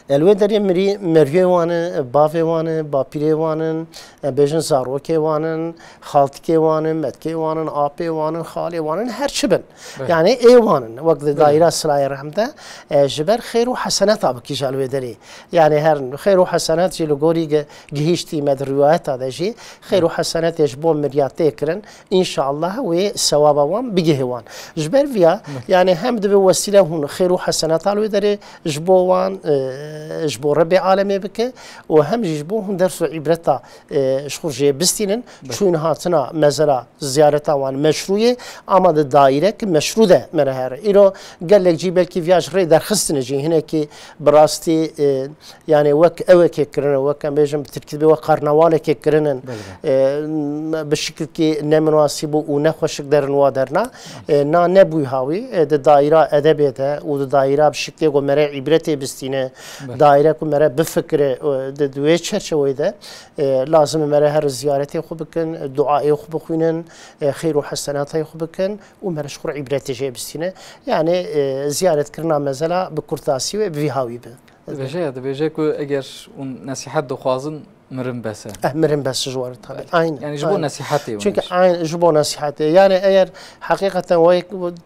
Li wê derê mirî meriyê wan in, bavê wan in, bapîrê wan in, em bêjin zarokê wan in, xaltikê wan in, metkê wan in, apê wan in, xalê wan in, her çi bin. Belê. Yani ê wan in. Wek di Belê. daîra Silayê Rehim de, e, ji ber xêr û heseneta bikî ji li wê derê. Yani her xêr û hesenet jî li gorî ge-, gihîştî me di riwayeta de jî, xêr û hesenetê ji bo miriya tê kirin, înşallah wê sewaba wan bigihê wan. Ji ber viya, Belê. yani hem dibe wesîle hûn xêr û heseneta li wê derê ji bo wan, e, ji bo Rebbê alemê bike û hem jî ji bo hûn ders û îbreta, e, ji xwe jê bistînin. Belê. Çûn hatina mezela ziyareta wan meşrû ye, ama di daîrek meşrû de me re here. Îro gelek cî belkî viya ji rê derxistine jî hinekî bi rastî, e, yani wek ewekê kirine, wek em bêjin bi tirkî dibe wek karnavalekê kirinin. Belê. E, bi şikilkî neminasîb û nexweşik derin wa derna. E, na nebûy hawî, e, di daîra edebê de û di daîra bi şiklê ku me re îbretê bistîne, Belê. daîre ku me re bifikire, e, di, di wê çerçeweyê de, e, lazim e me re her ziyaretê xwe bikin, duayê xwe bixwînin, e, xêr û hesenatê xwe bikin û me re ji xwe re îbretê jê bistîne. Yani, e, ziyaretkirina mezela bi kurtasî wê bi vî hawî be. Dibêje, dibêje ku eger hûn nesîhet dixwazin, mirin bes e. Eh, mirin bes ji wan re tabe. Belê. Aynen, Yani ji bo aynen. nesîhetê hûn Çünkü diş. aynen ji bo nesîhetê. Yani eğer hakikaten o,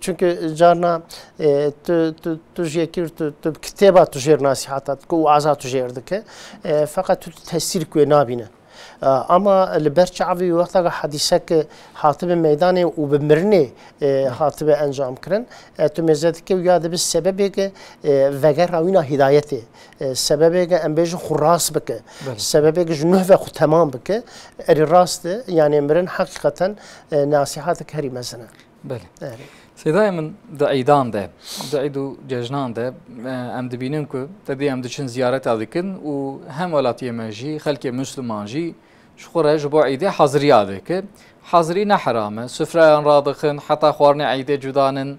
çünkü carna, e, tu, tu, tu jê kir, tu, tu kitêba tu jêr nesîheta dike û aza tu jêr dike. E, fakat tu tesîr ku nabîne. E, ama li ber çavê wexta ku hadîsek hatibe meydanê û bi mirinê, e, hatibe encam kirin, e, tu mêze dike û ya dibe sebebê ke, e, vegera wîna hidayetê. E, sebebê ke em bêjin xwe rast bike. Belê. Sebebê ke ji nuh ve xwe temam bike. Erê rast e, yani mirin heqîqeten, e, nasihatek herî mezin e. Belê. Erê. Sêdayê min di îdan de, di îd û cejnan de, e, em dibînin ku te dî em diçin ziyareta dikin û hem welatiyê me jî, xelkê Musliman jî ji xwe re ji bo îdê haziriya dike. Hazirî ne heram e. Sifreyan radixin, heta xwarinê îdê cuda nin.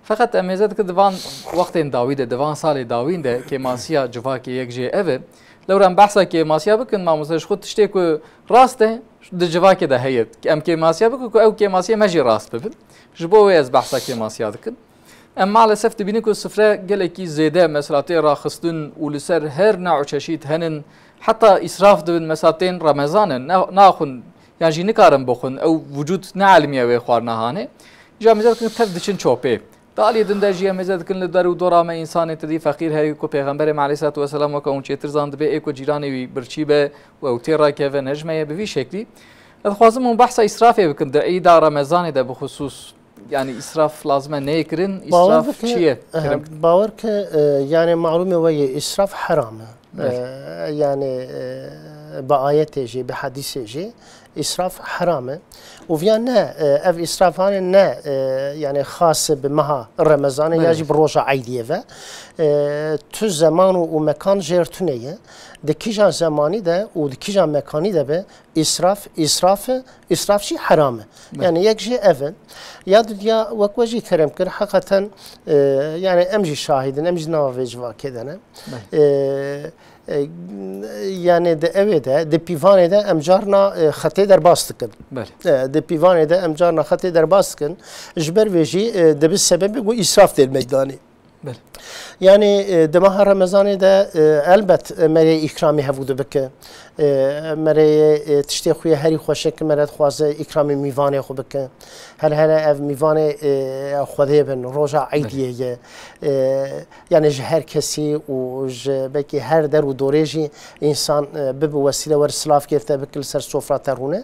Feqet em mêze dikin di van wextên dawî de, di van salê dawîn de kêmasiya civakê yek jê ev e. Lewra em behsa kêmasiya bikin, mamoste, ji xwe tiştê ku rast e, di civakê de heye. Em kêmasiya bikin ku ew kêmasiyê me jî rast bibin. Ji bo wê ez behsa kêmasiya dikim. Em maalesef dibînin ku sifre gelekî zêde, mesela, tê raxistin û li ser her new çeşît henin, heta îsraf dibin, mesela, tên Remezan e, ne-, naxwin, yan jî nikarin bixwin, ew vücut ne elimiye wê xwarina hanê. Îja mêze dikin tev diçin çopê. Di aliyê din de jî em mêze dikin li der û dora me însanê te dî feqîr heye ku Pêxemberê me aleyhisselatu vesselam weke hûn çêtir zan dibê ê ku cîranê wî birçî be û ew tê rakeve, ne ji me ye bi vî şeklî. Ez dixwazim hûn behsa îsrafê bikin di îda Remezanê de bi xusûs. Yani îsraf lazim e neyê kirin. Îsraf çi ye? Kerem. Bawer ke, e, yani malûmê we ye, îsraf heram e. Belê. E, yani, e, bi ayetê jî, bi hadîsê jî îsraf heram e. Û viya ne, e, ev îsrafane ne, e, yani xas e bi meha Remezanê ya Belê. jî bi roja Eydiyê ve. E, tu zeman û, û mekan jêr tune ye. Di kîjan zemanî de û di kîjan mekanî de be, îsraf, îsraf e, îsraf jî heram e. Belê. Yani yek jî ev e. Ya didiya wek we jî kerem kir, heqeten, e, yani em jî şahid in, em jî nava vê civakê de ne. Belê. E, e, yani di ewê de, di pîvanê de em carna, e, xetê derbas dikin. Belê. E, di pîvanê de em carna xetê derbas dikin. Ji ber vê jî, e, dibe sebebê ku îsraf tê li meydanê. Belê. Yani, e, di meha Remezanê de, e, elbet, e, merê îkramê hevû dibike. E, merê, e, tiştê xwe yê herî xweşik mere dixwaze îkramê mîvanê xwe bike. Hele hele ev mîvanê, e, Xwedê bin, roja Eydiyê ye. E, yani ji her kesî û ji belkî her der û dorê jî însan, e, bibe wesîle were silav kêf te bike li ser sofra te rûne.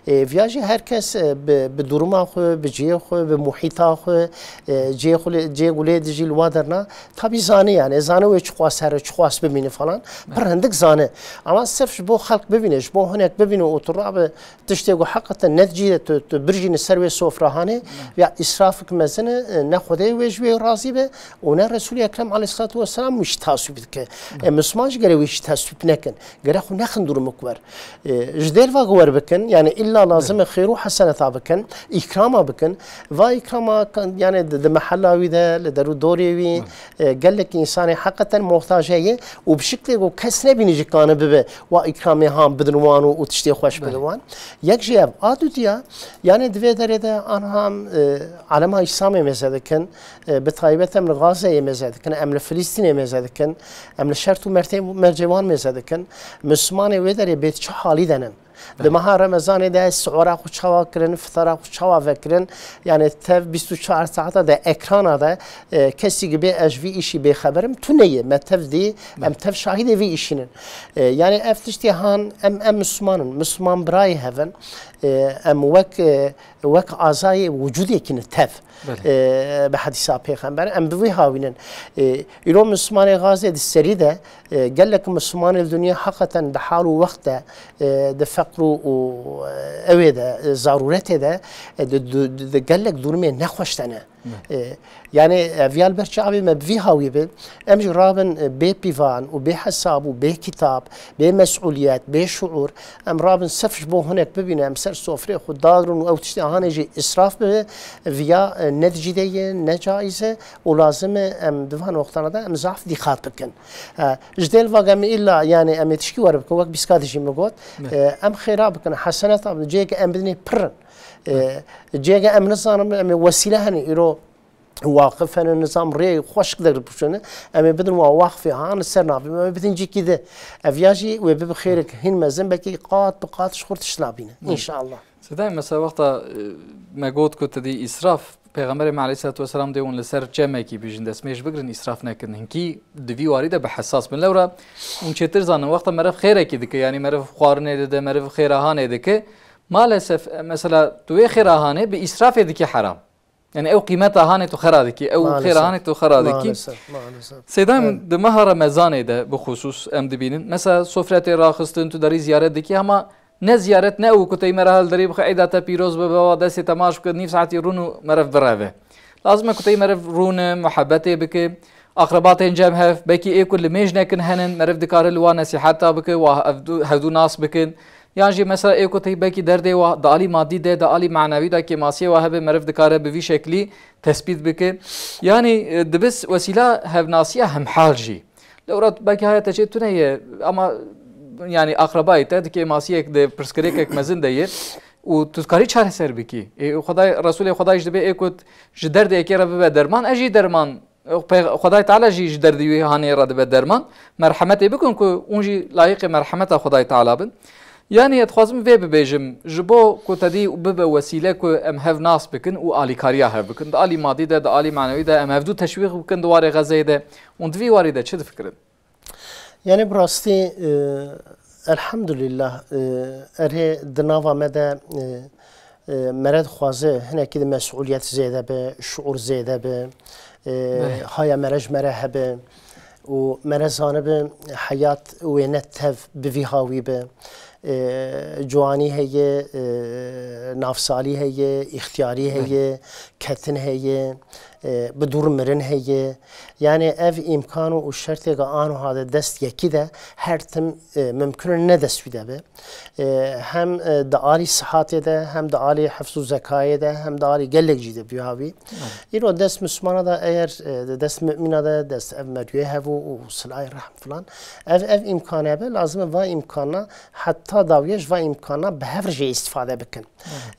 E, viya jî her kes, e, bi, bi duruma xwe, bi cihê xwe, bi muhîta xwe, e, cihê xwe lê, cihê ku lê dijî li wa derna, tabî zane yani, zane wê çiqas here, çiqas bimîne falan. Pir hindik zane. Ama sirf ji bo xelk bibîne, ji bo hinek bibîne û tu rabe tiştê ku heqeten ne di cî de tu, tu birjîne ser wê sofra hanê, ya îsrafik mezin e, ne Xwedê wê ji wê razî be û ne Resûlê Ekrem aleyhisselatu vesselam wî jî taswîb dike. E, Misliman jî gere wî jî taswîb nekin. Gere xwe nexin durumik wer. E, ji dêr va wer bikin, yani illa lazim e xêr û heseneta bikin, îkrama bikin. Va îkrama kan-, yani di, di mehella wî de, li der û dorê wî, e, gelek însanê heqeten muhtac heye û bi şiklê ku kes nebîne jî kane bibe wa îkram Em ê han bidin wan û, û tiştê xweş bidin wan. Yek jî ev a dudiya, yani di vê derê de an ham, e, alema Îslamê mêze dikin, e, bi taybet em li Gazeyê mêze dikin, em li Filistînê mêze dikin, em li şert û mertê, mercê wan mêze dikin. Mislimanê wê derê bê çi halî de nin? Di meha Remezanê de siora xwe çawa kirin, fitara xwe çawa vekirin? Yani tev bîst û çar saeta de ekrana de, e, kesî ki bê ez ji vî îşî bêxeber im, tune ye. Me tev dî, em tev şahidê vî îşî nin. E, yani ev tiştê han em, em Misliman in, Misliman birayê hev in. E, em wek, e, wek azayê wicûdekî ne tev. Belê. E, bi hedîsa Pêxember em bi vî hawî nin. E, îro Mislimanê Gazê di serî de, e, gelek Mislimanê li dinya heqeten di hal û wext de, e, di feqr û, û, e, ewê de, e, zarûretê de, e, di, di, di, di gelek durumê nexweş de ne. E, yani ev ya li ber çavê me bi vî hawî bi, em jî rabin, e, bê pîvan û bê hesab û bê kitab, bê mesûliyet, bê şuur, em rabin sif ji bo hinek bibîne, em ser sofrê xwe dagrin û ew tiştê hanê jî îsraf bibe, viya, e, ne di cî de ye, ne caiz e û lazim e em di van wextana de em zaf dîqat bikin. E, ji dêl vage em îlla, yani em ê tişkî were bikin, wek bîska dijî min got, e, em xêra bikin, heseneta bikin, cihê ke em bidinê pir in. E, cihê ke em nizanin, em ê wesîle hene, îro waqif hene, nizam rê xweşik de piştene, em ê bidin wa waqfê han ser navê me, em ê bidin cîkî de. Ev ya jî wê bibe xêrek hîn mezin, belkî qat bi qat ji xwe tişt nabîne. Hı. Înşallah. Sedayê, mesela wexta, e, me got ku tu dî îsraf, Pêxemberê me aleyhissalatu vesselam dê hûn li ser çemekî bijin, destmêj bigirin, îsraf nekin. Hinkî di vî warî de bi hesas bin. Lewra hûn çêtir zanin, wexta meriv xêrekî dike, yanî meriv xwarinê dide, meriv xêrahanê dike, maalesef, e, mesela tu wê xêrahanê bi îsrafê dikî heram. Yani ew qîmeta hanê tu xera dikî, ew xêra hanê tu xera dikî. Maalesef, maalesef. Seyda min, di meha Remezanê de bi xusûs em dibînin. Mesela sofre tê raxistin, tu derî ziyaret dikî, hema ne ziyaret, ne ew ku tey meriv li derî bixe, eyda te pîroz bibe, wa destê te maç bike, nîv saetî rûn û meriv bireve. Lazim e ku tey meriv rûne, muhebbetê bike. Aqreba tên cem hev, belkî ê ku li mêj nekin henin, meriv dikare li wan nesîheta bike, wa hevdû, hevdû nas bikin. Yan jî mesela ê ku tey belkî derdê wa di alî madî de, di alî manewî de, kêmasiyê wa hebe, meriv dikare bi vî şeklî tespît bike. Yanî, e, dibis wesîla hevnasiya hemhal jî. Lewra belkî haya te çê tune ye, ama yanî aqrebayê te di kêmasiyek, di pirsgirêkek mezin de ye û tu dikarî çareser bikî. Ê, Xwedayê, Resûlê Xwedayê jî dibê ê ku ji derdê yekê re bibe derman, e jî derman Pê-, Xwedayê Teala jî ji derdî wî hanê re dibe derman. Merhemetê bikin ku hûn jî layîqê merhemeta Xwedayê Teala bin. Yanî, ez dixwazim vê bibêjim, ji bo ku te dî bibe wesîle ku em hev nas bikin û alîkariya hev bikin. Di alî madî de, di alî manewî de em hevdû teşwîq bikin di warê Xezeyê de. Hûn di vî warî de çi difikirin? Yani bi rastî, e, elhamdulillah, e, erê di nava me de, e, e, mere dixwaze hinekî de mesûliyet zêde be, şuur zêde be, e, haya mere ji mere hebe û mere zanibe heyat wê ne tev bi vî hawî be. E, ciwanî heye, e, navsalî heye, îxtiyarî heye, ketin heye, e, bi dûr mirin heye. Yani ev îmkan û şertê ke anoha de dest yekî de her tim, e, mimkun in ne dest wî de be. E, hem, e, di alî sihatê de, hem di alî hifz û zekayê de, hem di alî gelek cî de bî havî. Îro dest Mislimana de eger, e, di dest mumîna de dest ev merûyê hebû û silahê rehm filan. Ev, ev îmkan hebe, lazim e va îmkana heta dawiye ji va îmkana bi hev re jê îstifade bikin.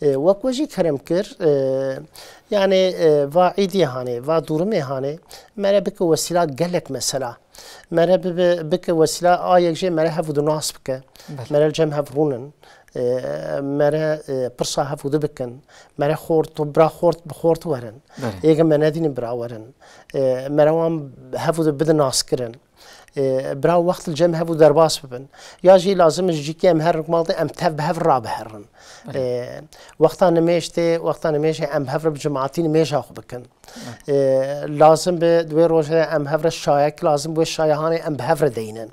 E, wek we jî kerem kir, e, yani, e, va îdiyê hanê, va dûrimê hanê, mere bike wesîla gelek mesela. Mere bibe, bike wesîla a yek jê mere hev û du nas bike. Belê. Mere li cem hev rûnin. E, mere, e, pirsa hev û du bikin. Mere xort, bira xort, bi xort werin. Belê. Êge me nedînin bira werin. E, mere wan hev û du bidin naskirin. E, bira wext li cem hev û derbas bibin. Ya jî lazim e ji cîkê em herin mal de em tev bi hev rabiherin. Belê. E, wexta nimêj tê, wexta nimêjê em bi hev re bi cemaatî nimêja xwe bikin. E, lazim be di wê rojê em hev re şayek, lazim be şayehanê em bi hev re deynin.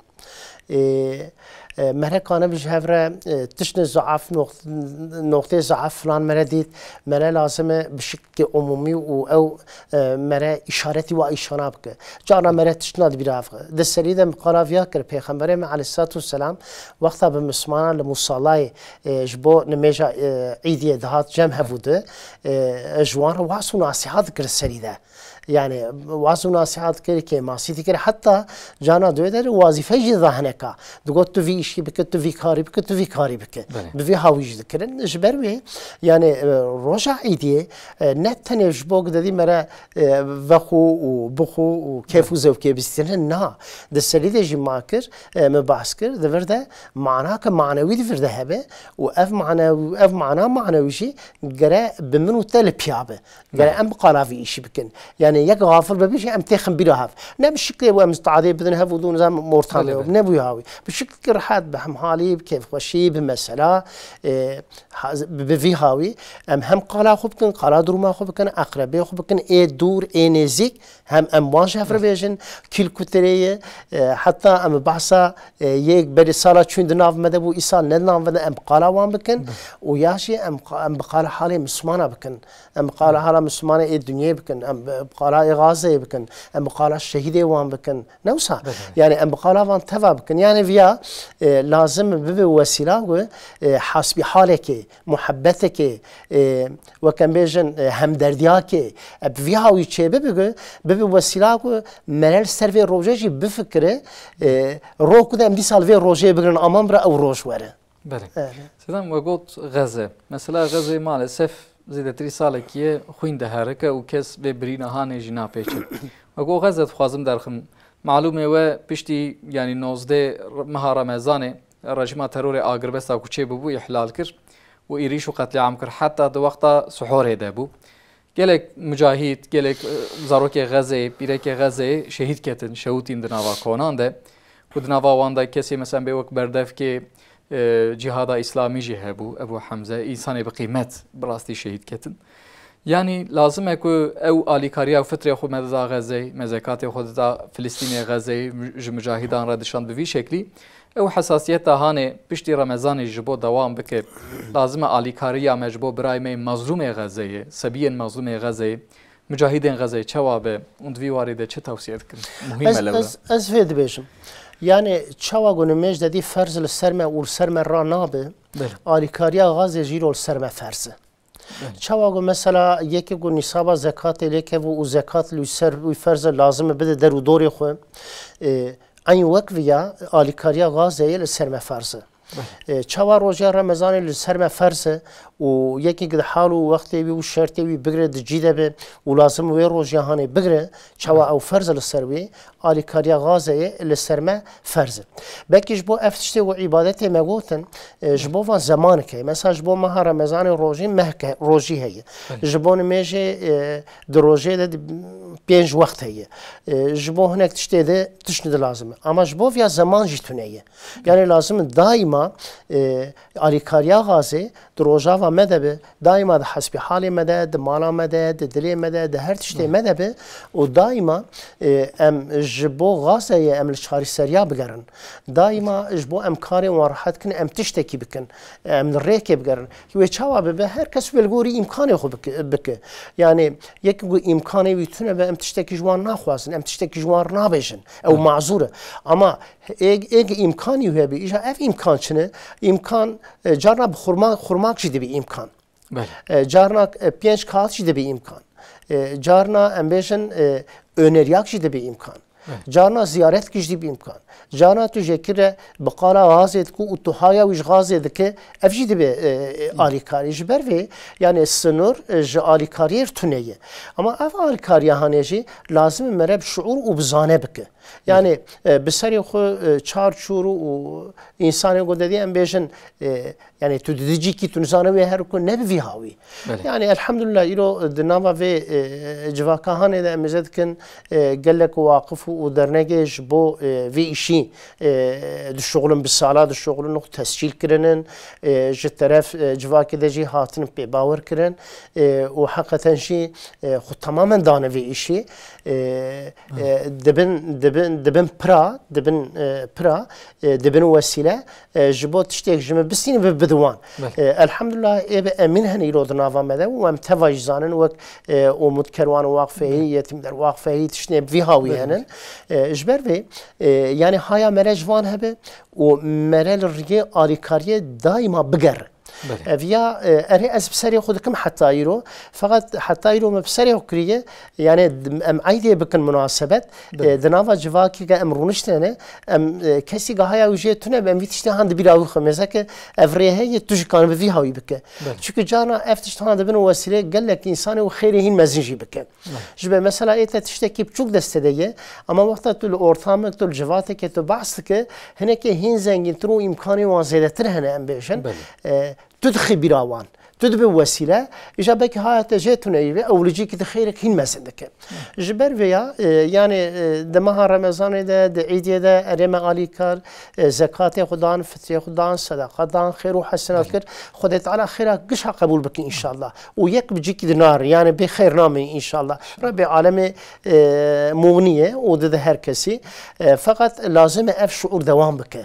E, e, mere kane bi ji hev re, e, tiştê zaaf, noq-, noqtê zaaf filan mere dît, mere lazim e bi şik-, ke umumî û ew, e, mere îşaretî wa îşana bike. Carna mere tiştna di bîra bike. Di serî de min qala viya kir, Pêxemberê me aleyhissalatu vesselam wexta bi Mislimanan li musalayê, e, ji bo nimêja, e, îdiyê dihat cem hebû di, e, ji wan re was û nasîhat dikir serî de. Yani waz û nasihat kir, kêmasî dikir, heta cana duyê de wazîfe jî da hineka. Digot tu vî îşî bike, tu vî karî bike, tu vî karî bike. Belê. Bi vî hawî jî dikirin. Ji ber wê yani e, roja îdiyê e, ne tenê ji bo gidedî mere e, vexû û bixû û kêf û zewkê bistînin. Na, di serî de jî ma kir, e, me behs kir, di vir de mana ke manewî di vir de hebe û ev manew-, ev mana manewî jî gere bi min û te li piya be. Gere Evet. em bi qala vî îşî bikin. Yani yek xafil bibe jî em têxin bîra hev. Ne bi şiklê wê em tadê bidin hev û dû nizam ortamê Belê, wê. belê. Ne bû ya wî. Bi şiklekî rehet, bi hemhalî, bi kêfxweşî, bi mesela, e, ha-, bi, bi vî hawî em hem qala xwe bikin, qala duruma xwe bikin, eqrebê xwe bikin, ê dûr, ê nêzîk, hem em wan ji hev re Evet. bêjin, kîl kutirê ye, e, heta em behsa, e, yek berê sala çûn di nav me de bû, îsal ne di nav me de em bi qala wan bikin. Evet. Û ya jî em qa-, em bi qala halê Mislimana bikin. Em bi qala hala Mislimanê ê dinyê bikin. Em bi bi qala ê Gazeyê bikin. Em bi qala şehîdê wan bikin. Ne wisa? Belê. Yani em bi qala van teva bikin. Yani viya, e, lazim bibe wesîla ku, e, hasbî halekê, muhebbetekê, e, wek em bêjin, e, hemderdiyakê, e, bi vî hawî çê bibe ku, bibe wesîla ku mere li ser vê rojê jî bifikire, e, rok ku de em dîsa li vê rojê bigirin, aman bira ew roj were. Belê. Evet. Sedam we got Xeze. Mesela Xeze maalesef zêdetirî salekî ye xwîn diherike û kes vê birîna hanê jî napêçe. We got Xeze dixwazim derxim. Malûmê we piştî, yanî nozdeh meha Remezanê rejîma terorê agirbesta ku çê bûbû îhlal kir û êrîş û qetlîam kir. Heta di wexta sihorê de bû. Gelek mucahîd, gelek, e, zarokê Xezeyê, pîrekê Xezeyê şehîd ketin, şehûtîn di nava konan de. Ku di nava wan de kesê, mesela, bê wek berdevkê, e, Cîhada Îslamî jî hebû, Ebû Hemze, însanê bi qîmet, bi rastî şehîd ketin. Yanî lazim e ku ew alîkariya fitrê xwe me dida Xezeyê, me zekatê xwe dida Filistînê Xezeyê, ji mucahîdan re dişand bi vî şeklî. Ew hesasiyeta hanê piştî Remezanê ji bo dewam bike, lazim e alîkariya me ji bo birayê me yê mazlûmê Xezeyê, sebiyên mazlûmê Xezeyê, mucahîdên Xezeyê çawa be û di vî warî de çi tewsiye dikin? Muhîm Ez, e lewra. ez, ez vê dibêjim. Yani çawa ku nimêj de dî ferz li ser me û li ser me ra nabe, Belê. alîkariya Xezê jî îro li ser me ferz e. Belê. Çawa ku mesela yekê ku nîsaba zekatê lê kevû û zekat li ser wî ferz e, lazim e bide der û dorê xwe. E, Eyn wek viya alîkariya Xazeyê li ser me ferz e. Belê. E, çawa roja Remezanê li ser me ferz e û yekê di hal û wextê wî û şertê wî bigire di cî de be û lazim wê roja hanê bigire, çawa Belê. ew ferz e li ser wî, alîkariya Xazeyê li ser me ferz e. Belkî ji bo ev tiştê û îbadetê me gotin, e, ji bo van zemanik heye. Mesela ji bo meha Remezanê rojî mehke, rojî heye. Belê. Ji bo nimêjê, e, di rojê de di pênc wext heye. E, ji bo hinek tiştê de tişt di lazim e. Ama ji bo viya zeman jî tune ye. Yani lazim e daîma, e, alîkariya Xazê di rojava me de be, daîma di hesbî halê me de, di mala me de, di dilê me de, di her tiştê me de be û daîma, e, em ji bo Xazeyê em li çareseriya bigerin. Daîma ji bo em karê wan rehet kin, em tiştekî bikin, em li rêkê bigerin. Wê çawa bibe? Her kes wê li gorî îmkanê xwe bike, bike. Yani yek ku îmkanê wî tune be, em tiştekî ji wan naxwazin, em tiştekî ji wan nabêjin. Ew mazûr e. Ama ê, ê îmkanî wê be, îja ev îmkan çi ne? Îmkan, e, carna bi xurma-, xurmak jî dibe îmkan. Belê. E, carna, e, pênc kağit jî dibe îmkan. E, carna em bêjin, e, öneriyak jî dibe îmkan. Belê. Carna ziyaretkî jî dibe îmkan. Carna tu jêkî re bi qala Xazê dike û tu haya wî ji Xazê dike, ev jî dibe, e, e, alîkarî. Ji ber vê, yani sinûr, e, ji alîkariyê re tune ye. Ama ev alîkariya hanê jî lazim e mere bi şiûr û bi zane bike. Yani, e, bi serê xwe, e, çar çûr û însanê ku dedî em bêjin, e, yani tu di cîkî tu nizane wê her ku ne bi vî hawî. Belê. Yani elhamdulillah îro di nava vê, e, civaka hanê de em êze dikin, e, gelek waqif û dernegê ji bo, e, vê îşî, e, dişuxulin bi sala dişuxulin û tescîl kirinin, e, ji teref, e, civakê de jî hatin pê bawer kirin, e, û heqeten jî, e, xwe tamamen dane vê îşî. E, e, dibin, dibin, dibin pira, dibin, e, pira, e, dibin wesîle, e, ji bo tiştêk ji min bistînin bi-, bidin wan. Belê. E, elhamdulillah, ê bi emîn hene îro di nava me de û em teva jî zanin wek, e, Umut Kerwan Waqfehî, Belê. Yetîmder Waqfehî, tiştê vî hawî Belê. henin. E, ji ber vê, e, yani haya mere ji van hebe û mere li riyê alîkariyê daîma bigerin. Belê. Ev ya, e, erê ez bi serê xwe dikim heta îro. Feqet heta îro me bi serê xwe kiriye. Yani d-, em eydê bikin munasebet. Belê. E, di nava civakê ke em rûniştine ne, em, e, kesî gahaya wî jê tune be, em vî tiştê han di bîra wî xwe mêze ke ev rê heye, tu jî kanî bi vî hawî bike. Belê. Çunke carna ev tişt han dibin wesîlê gelek însanê û xêrê hîn mezin jî bike. Belê. Ji ber mesela ê te tiştekî biçûk destê de ye, ama wexta tu li ortamek, tu li civateke tu behs dike, hinekê hîn zengîntir û îmkanê wan zêdetir hene em bêjin. Belê. E, tu dixî bîra wan. Tu dibe wesîle, îja belkî haya te jê tune yî ve, ew li cîkî di xêrek hîn mezin dike. Ji ber vê ya, e, yani, e, di meha Remezanê de, di Îdê de, erê me alîkar, e, zekatê xwe dan, fitrê xwe dan, sedeqa dan, xêr û hesenat kir. Xwedê Teala xêra gişa qebûl bike înşallah. Û yek bi cîkî di narin, yani bê xêr nameyî înşallah. Rebbê alemê, e, muxnî ye û dide her kesî. E, feqet lazim e ev şuur dewam bike.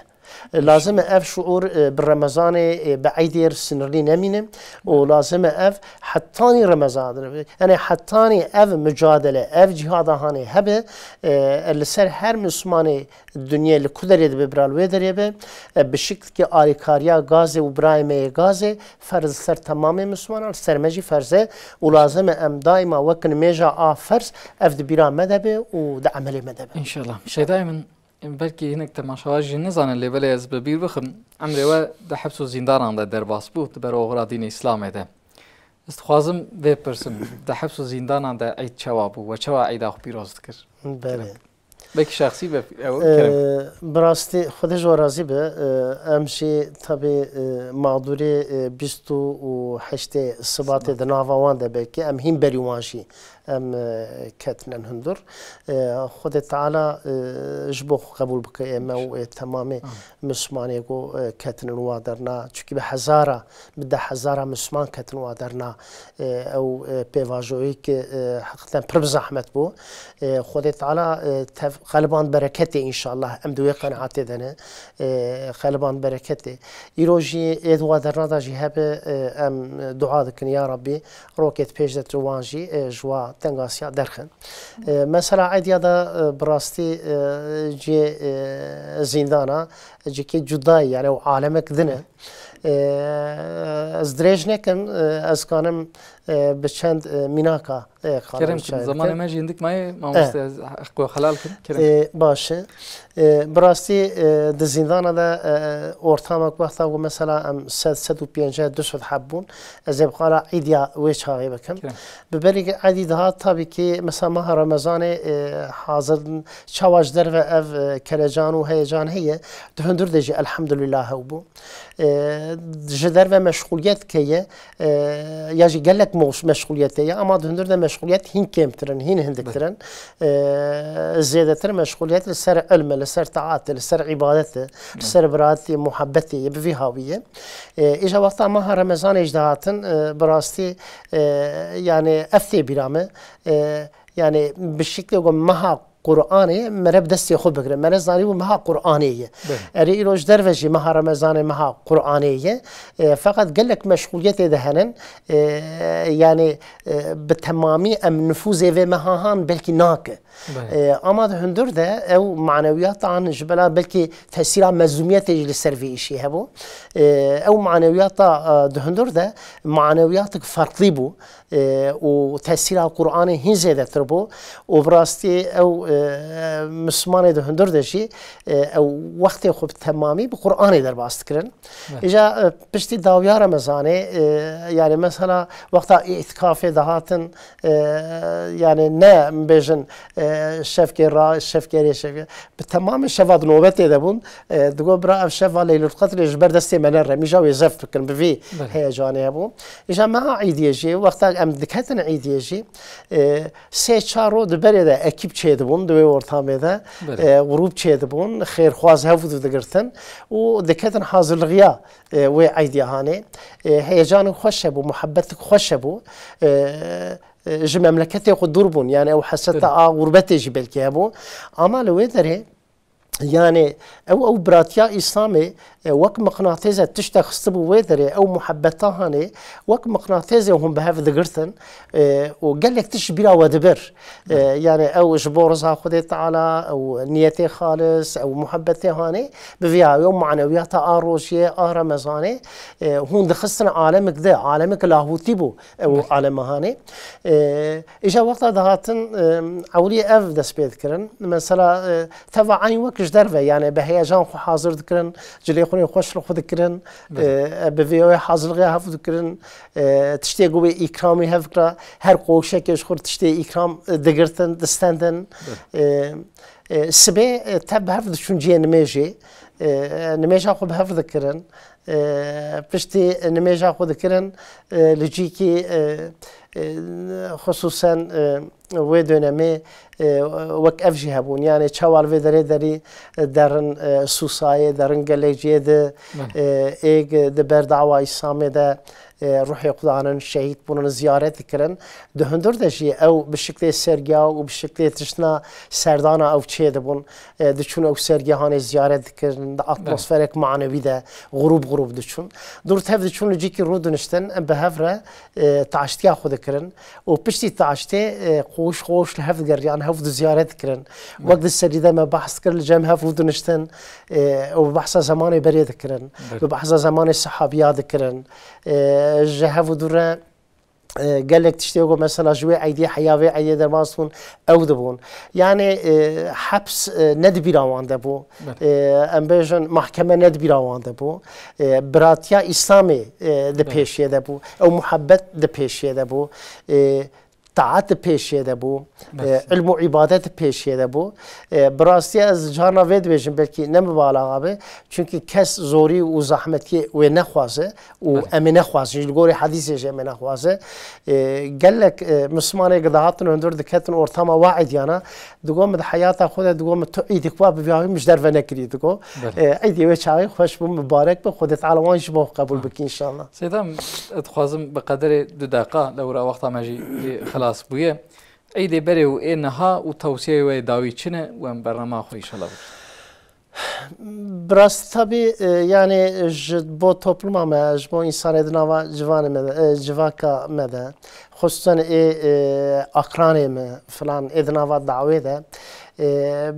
Lazim e ev şuur, e, bi Remezanê, e, bi Eydê re sinirlî nemîne û lazim e ev hetanî Remezan, yani hetanî ev mucadele, ev cihada hanê hebe, e, li ser her Mislimanê dinyê li ku derê dibe bira li wê derê be, e, bi şiklekî alîkariya gazê û birayê me yê gazê ferz li ser temamê Mislimanan, li ser me jî ferz e û lazim e em daîma wek nimêja a ferz ev di bîra me de be û di emelê me de be. Înşallah. Şeydayê min, belkî hinek temaşevan jî nizane, lê belê ez bi bîr bixim, emrê we di heps û zîndanan de derbas bû, di ber oxira dînê Îslamê de. Ez dixwazim vê pirsim, di heps û zîndanan de Eyd çawa bû? We çawa Eyda xwe pîroz dikir? Belê. Belkî şexsî be ew, Kerem. Ee, bi rastî Xwedê ji we razî be. Ee, em jî tabî, e, mağdûrê, e, bîst û heştê Sibatê di nava wan de belkî em hîn berî wan jî em, e, ketine hundir. E, Xwedê Teala, e, ji bo xwe qebûl bike ê me û ê temamê Amin. Mislimanê ku, e, ketine wa derna. Çunkî bi hezara, bi deh hezara Misliman ketin wa derna. E, ew, e, pêvajoyî ki, e, heqîqeten pir bi zehmet bû. E, Xwedê Teala, e, tev-, xeliban bereketê înşallah. Em di wê qenaetê de ne. E, xeliban bereketê. Îro jî ê di wa derna de jî hebe, e, em dua dikin, ya Rabbî, rokê di pêş de tu wan jî, e, ji wa tengasiya derxin. E, mesela Eydiya de, e, bi rastî, e, cê, e, zîndana, cihekî cuda ye, yani ew alemek din e. E, ez dirêj nekim, e, ez kanim, e, bi çend, e, mînaka, e, Kerem kin, zamanê me jî hindik maye, mamoste, ez heq we xelal kim, Kerem. E, baş e. E, bi rastî, e, di zîndana de, e, ortamek wexta ku mesela em sed, sed û pêncî, du sed heb bûn, ez ê bi xala Îdiya wê çaxê bikim. Kerem. Bi berî Îdî dihat, tabii ki, mesela meha Remezanê, e, hazir çawa ji derve ev, e, kelecan û heyecan heye, di hundir de jî elhamdülillah hew bû. E, ji derve meşxuliyet heye, e, ya jî gelek meş-, meşxuliyet heye, ama di hundir de meşxuliyet hîn kêmtir in, hîn hindiktir in. E, zêdetir meşxuliyet li ser ilm e, li ser taat e, li ser îbadet e, li ser biratî, muhabbetê ye, bi vî hawî ye. E, îja wexta meha Remezanê jî dihatin, e, bi rastî, e, yani ev tê bîra me, e, yani bi şiklê ku meha Qur'anê mere bi destê xwe bigire. Mere zanîbû meha Qur'anê ye. Belê. Erê îro ji derve jî meha Remezanê meha Qur'anê ye. E, feqet gelek meşxuliyetê de henin. E, yani, e, bi temamî em nifûzê vê meha han belkî nake. Belê. E, ama di hundir de ew manewiyata an ji bela belkî tesîra mezlûmiyetê jî li ser vê îşê hebû. E, ew manewiyata, e, di hundir de manewiyatek ferqlî bû. E, û tesîra Qur'anê hîn zêdetir bû û bi rastî ew, e, Mislimanê di hundir de jî, e, ew wextê xwe bi temamî bi Qur'anê derbas dikirin. Evet. Îja, e, piştî dawiya Remezanê, e, yani mesela wexta îtikafê dihatin, e, yani ne bêjin, e, şevkê ra, şevkê rê, şevkê, bi temamê şeva di nobetê de bûn. E, digot, bira, ev şeva Leylul Qedrê ji ber destê me nere, em îja wê zef bikin, bi vî Belê. Heyecanê hebû. Îja meha Îdiyê jî, wexta em diketin Îdiyê jî, e, sê çar ro di berê de ekîp çêdibûn, di wê ortamê de, Belê. E, grûp çêdibûn, xêrxwaz hev didigirtin û diketin hazirlixiya, e, wê Îdiya hanê. E, heyecanik xweş hebû, muhebbetik xweş hebû. E, e, ji memleketê xwe dûr bûn, yani ew heseta Belê. A gurbetê jî belkî hebû. Ama li wê derê, Yani ew, ew biratiya Îslamê, e, wek miqnatêze tiştek xistibû wê derê, ew muhebbeta hanê, wek miqnatêzê hûn bi hev digirtin, e, û gelek tişt ji bîra we dibir. E, yani ew ji bo riza Xwedê Teala, ew niyetê xalis, ew muhebbetê hanê, bi vî awê ew manewiyata a rojiyê, a Remezanê, e, hûn dixistin alemik di, alemik lahûtî bû ew alema hanê. E, îja wexta dihatin, e, ewlî ev dest pê dikirin. Mesela, e, teva eyn wek ji derve, yani bi heyecan xwe hazir dikirin, cilê xwe xweş li xwe dikirin, Belê. e, bi vê wê hazirliğê hev dikirin, e, tiştê ku wê îkramî hev kira, her qoşekê ji xwe tiştê îkram, e, digirtin, distendin. Belê. E, e, sibê, e, tev bi hev diçûn cihê nimêjê, e, nimêja xwe bi hev dikirin. E, piştî nimêja xwe dikirin, e, li cîkî, e, e, xisûsen, e, wê dönemê, e, wek ev jî hebûn. Yani çawa li vê derê derî, e, derin, e, Sûsayê, derin gelek cihê di, Belê. e, êg di ber dawa Îslamê de, e, ruhê xwe danin, şehîd bûnin, ziyaret dikirin. Di hundir de jî ew bi şiklê sergiya û bi şiklê tiştina serdana ew çê dibûn. E, diçûn ew sergihanê ziyaret dikirin, di Belê. atmosferek manewî de grûb grûb diçûn. Dûr tev diçûn li cîkî rû diniştin, em bi hev re, e, taştiya xwe dikirin û piştî taştê, e, qoş qoş li hev digeriyan, hev di ziyaret dikirin. Belê. Wek di serî de me behs dikir, li cem hev rû diniştin, e, û bi behsa zemanê berê dikirin, Belê. bi behsa zemanê sehabiya dikirin. E, ji hev û dû re e, gelek tiştê ku mesela ji wê eydî heya vê eydê derbas bûn, ew dibûn. Yani, e, heps, e, ne di bîra wan de bû. Belê. E, em bêjin mahkeme ne di bîra wan de bû. E, biratiya Îslamê, e, di Belê. pêşiyê de bû. Ew muhebbet di pêşiyê de bû. E, taat di pêşiyê de bû. Belê. E, ilm û îbadet di pêşiyê de bû. E, bi rastî ez carna vê dibêjim, belkî ne mibalaxa be. Çünkü kes zorî û zahmetiyê wê nexwaze. û Belê. em ê nexwazin, ji li gorî hedîsê jî em ê nexwaze. E, gelek, e, Mislimanê ki dihatin hundir diketin ortama wa eydiyana, digo min di heyata xwe de, digo min tu eydek wa bi vî awî min ji derve nekirî, digo. Belê. E, eydê wê çaxê xweş bû, mibarek bi, Xwedê Teala wan ji bo qebûl Ha. bike înşallah. Seyda, ez dixwazim bi qederê du deqa, lewra wexta me jî xilas bûye. Eydê berê û ê niha û tewsiyeyê we yê dawî çi ne û em bernama xwe înşallah bikin. Bi rastî tabî, e, yani ji bo topluma me, ji bo însanê di nava civanê me de, e, civaka me de, xusûsen ê, e, aqranê me filan ê di nava dawê de, e,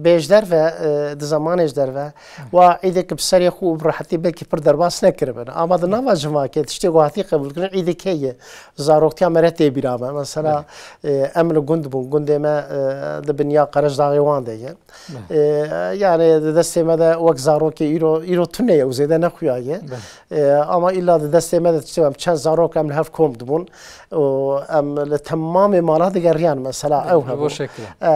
bê ji derve, e, di zemanê ji derve, wa îdê ki bi serê xwe û bi rehetî belkî pir derbas nekiribin. Ama di nava civakê tiştê ku hatî qebûlkirin îdê kê ye? Zaroktiya me re tê bîra me. Mesela, Belê. e, em li gund bûn. Gundê me, e, di binya Qerejdaxê wan de ye. Belê. E, yani di destê me de wek zarokê îro, îro tune ye û zêde nexuyaye. Belê. E, ama îlla di destê me de tiştê em çend zarok em li hev kom dibûn û em li temamê mala digeriyan mesela Belê, ew bi bo hebû. şekil. E,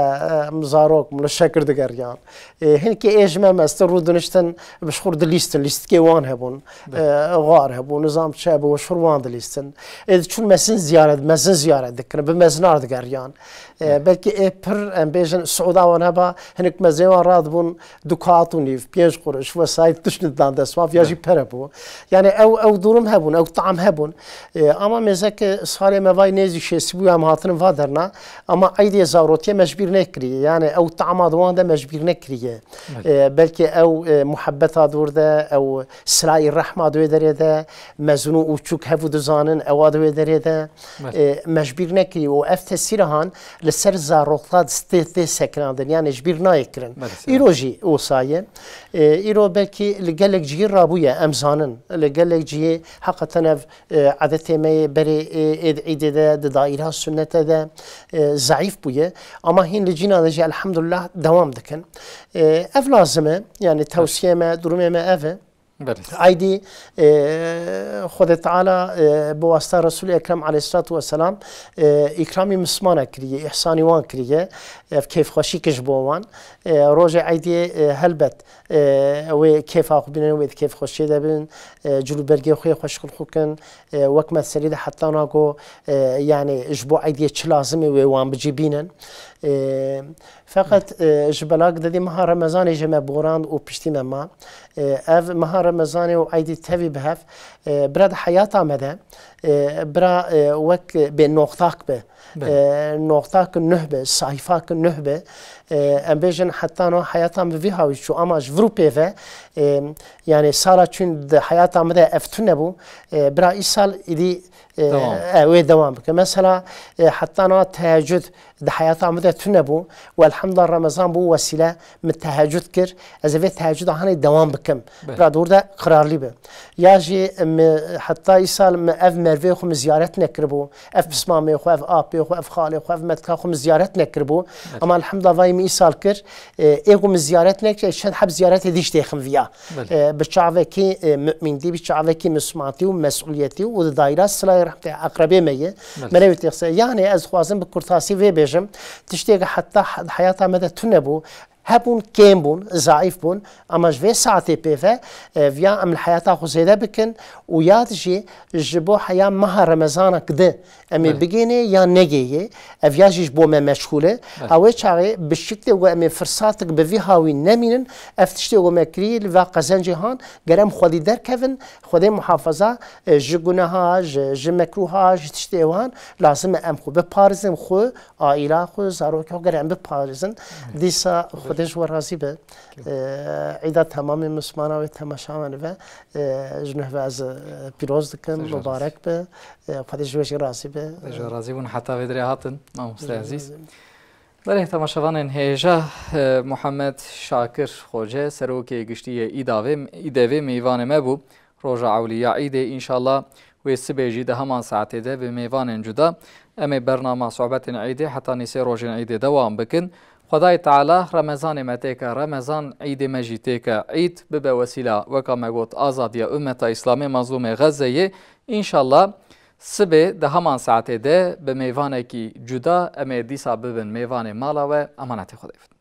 em zarok li şekir digeriyan. E, hinkê ê ji me mestir rû diniştin bi xur dilîstin, lîstikê wan hebûn. Belê. E, xar hebû, nizam çi hebû, xur wan dilîstin. Ê diçûn mezin ziyaret, mezin ziyaret dikirin, bi mezinar digeriyan. E, Belê. belkî ê pir, em bêjin, siûda wan heba, hinek mezinê wan radibûn, du kaat û nîv, pênc quruş, wesayît tişt didan dest wan, viya jî Belê. pere bû. Yani ew, ew durum hebûn, ew tam hebûn. E, ama mêze ki salê me vay nêzî şêstî bû, em hatinin va derna, ama eydê zarotiyê me ji bîr nekiriye. Yani ew tama di wan de me ji bîr nekiriye. Belê. E, belkî ew, e, muhebbeta dûr de, ew silayî rehma di wê derê de, mezin û ûçûk hev û dizanin, ewa di wê derê de, Belê. e, me ji bîr nekirî û ev tesîra han li ser zarokla tê, tê sekinandin, yani ji bîr nayê kirin. Belê, sê. Îro jî wisa ye. E, îro belkî li gelek cihî rabûye, em zanin. Li gelek cihê heqeten ev, e, edetê me yê berê, e, ê di îdê de, di daîra sunnete de, e, zeîf bûye. Ama hîn li cîna de jî elhamdulillah dewam dikin. E, ev lazim e, yani tewsiyê me, durumê me ev e. Belê. Aydî, e, Xwedê Teala, e, bi wasita Resul Ekrem aleyhissalatu vesselam, e, îkramî Mislimana kiriye, îhsanî wan kiriye, ev kêfxweşî ki ji bo wan. E, rojê Eydiyê, e, helbet, e, wê kêfa xwe bînin, wê di kêfxweşiyê de bin, e, cil û bergê xwe yê xweş xwe kin, e, wek me serî de heta nago, e, yani ji bo Eydiyê çi lazim e wê wan bi cî bînin. E, feqet, e, ji belak dedî meha Remezanê jê me borand û piştî me ma. E, ev meha Remezanê û Eydî tevî bi hev, e, bira di heyata me de, e, bira, e, wek bê noxtak be. Belê. E, noxtak nuh be, sayfak nuh be. E, em bêjin heta no heyata min vî hawî çû, ama ji vir û pê ve, e, yani sala çûn di heyata min de ev tune bû. E, bira îsal îdî, e, Devam. e, wê devam bike. Mesela, e, heta no tehecud di heyata min de tune bû. Û elhamdulillah Remezan bû wesîle min tehecud kir. Ez ê vê tehecuda hanê devam bikim. Belê. Bira dûr de qirarlî be. Ya jî min heta îsal min ev mervê xwe min ziyaret nekiribû. Ev pismamê xwe, ev apê xwe, ev xalê xwe, ev metka xwe min ziyaret nekiribû. Evet. Ama elhamdulillah vayî min îsal kir. E, ê ku min ziyaret nekir, çend heb ziyaretê dî jî têxim viya. Belê. E, bi çavekî, e, mumîntî, bi çavekî mismatî û mesûliyetî û di dayra silayê rehmetê eqrebê me ye. Belê. Me newê têxse. Yani ez dixwazim bi kurtasî vê bêjim. Tiştê ki heta he-, heyata me de tune bû. Hebûn, kêm bûn, zaîf bûn, ama ji vê saetê pê ve, e, viya em li heyata xwe zêde bikin û ya jî ji bo heya meha Remezanek di em ê Belê. bigênê ya negêyê, ev ya jî ji bo me meşxûl e. Belê. Ew ê çaxê bi şiklê ku em ê firsatik bi vî hawî nemînin, ev tiştê ku me kirî li va qezencê han, ger em xwedî derkevin, Xwedê muhafaza, e, ji guneha, ji, ji mekrûha, ji tiştê wan, lazim e em xwe biparêzin, xwe, aîla xwe, zarokê xwe ger em biparêzin, dîsa Xwedê ji we razî be. E, îda temamê mismana wê temaşa me ve, e, ji nuh ve ez, e, pîroz dikim, Xwedê ji we razî. mubarek be. E, Xwedê ji we jî razî be. Xwedê ji we razî bûn heta vê dirê hatin, mamoste Xwedê ji we ezîz. razî be. Belê, temaşevanên hêja, e, Muhammed Şakir Xoce, Serokê Giştî yê Îdavê, Îdevê mêvanê me bû. Roja ewlî ya Îdê, înşallah wê sibê jî di heman saetê de bi mêvanên cuda. Em ê bernama sohbetên Îdê heta nîsê rojên Îdê dewam bikin. Xwedayê Teala Remezanê me têke Remezan, Îdê me jî têke Îd, bibe wesîla, weka me got, azadiya ummeta Îslamê, mazlûmê Xezzeyê. Înşallah sibê di heman saetê de bi mêvanekî cuda em ê dîsa bibin mêvanê mala we. Emanetê Xwedê bidin.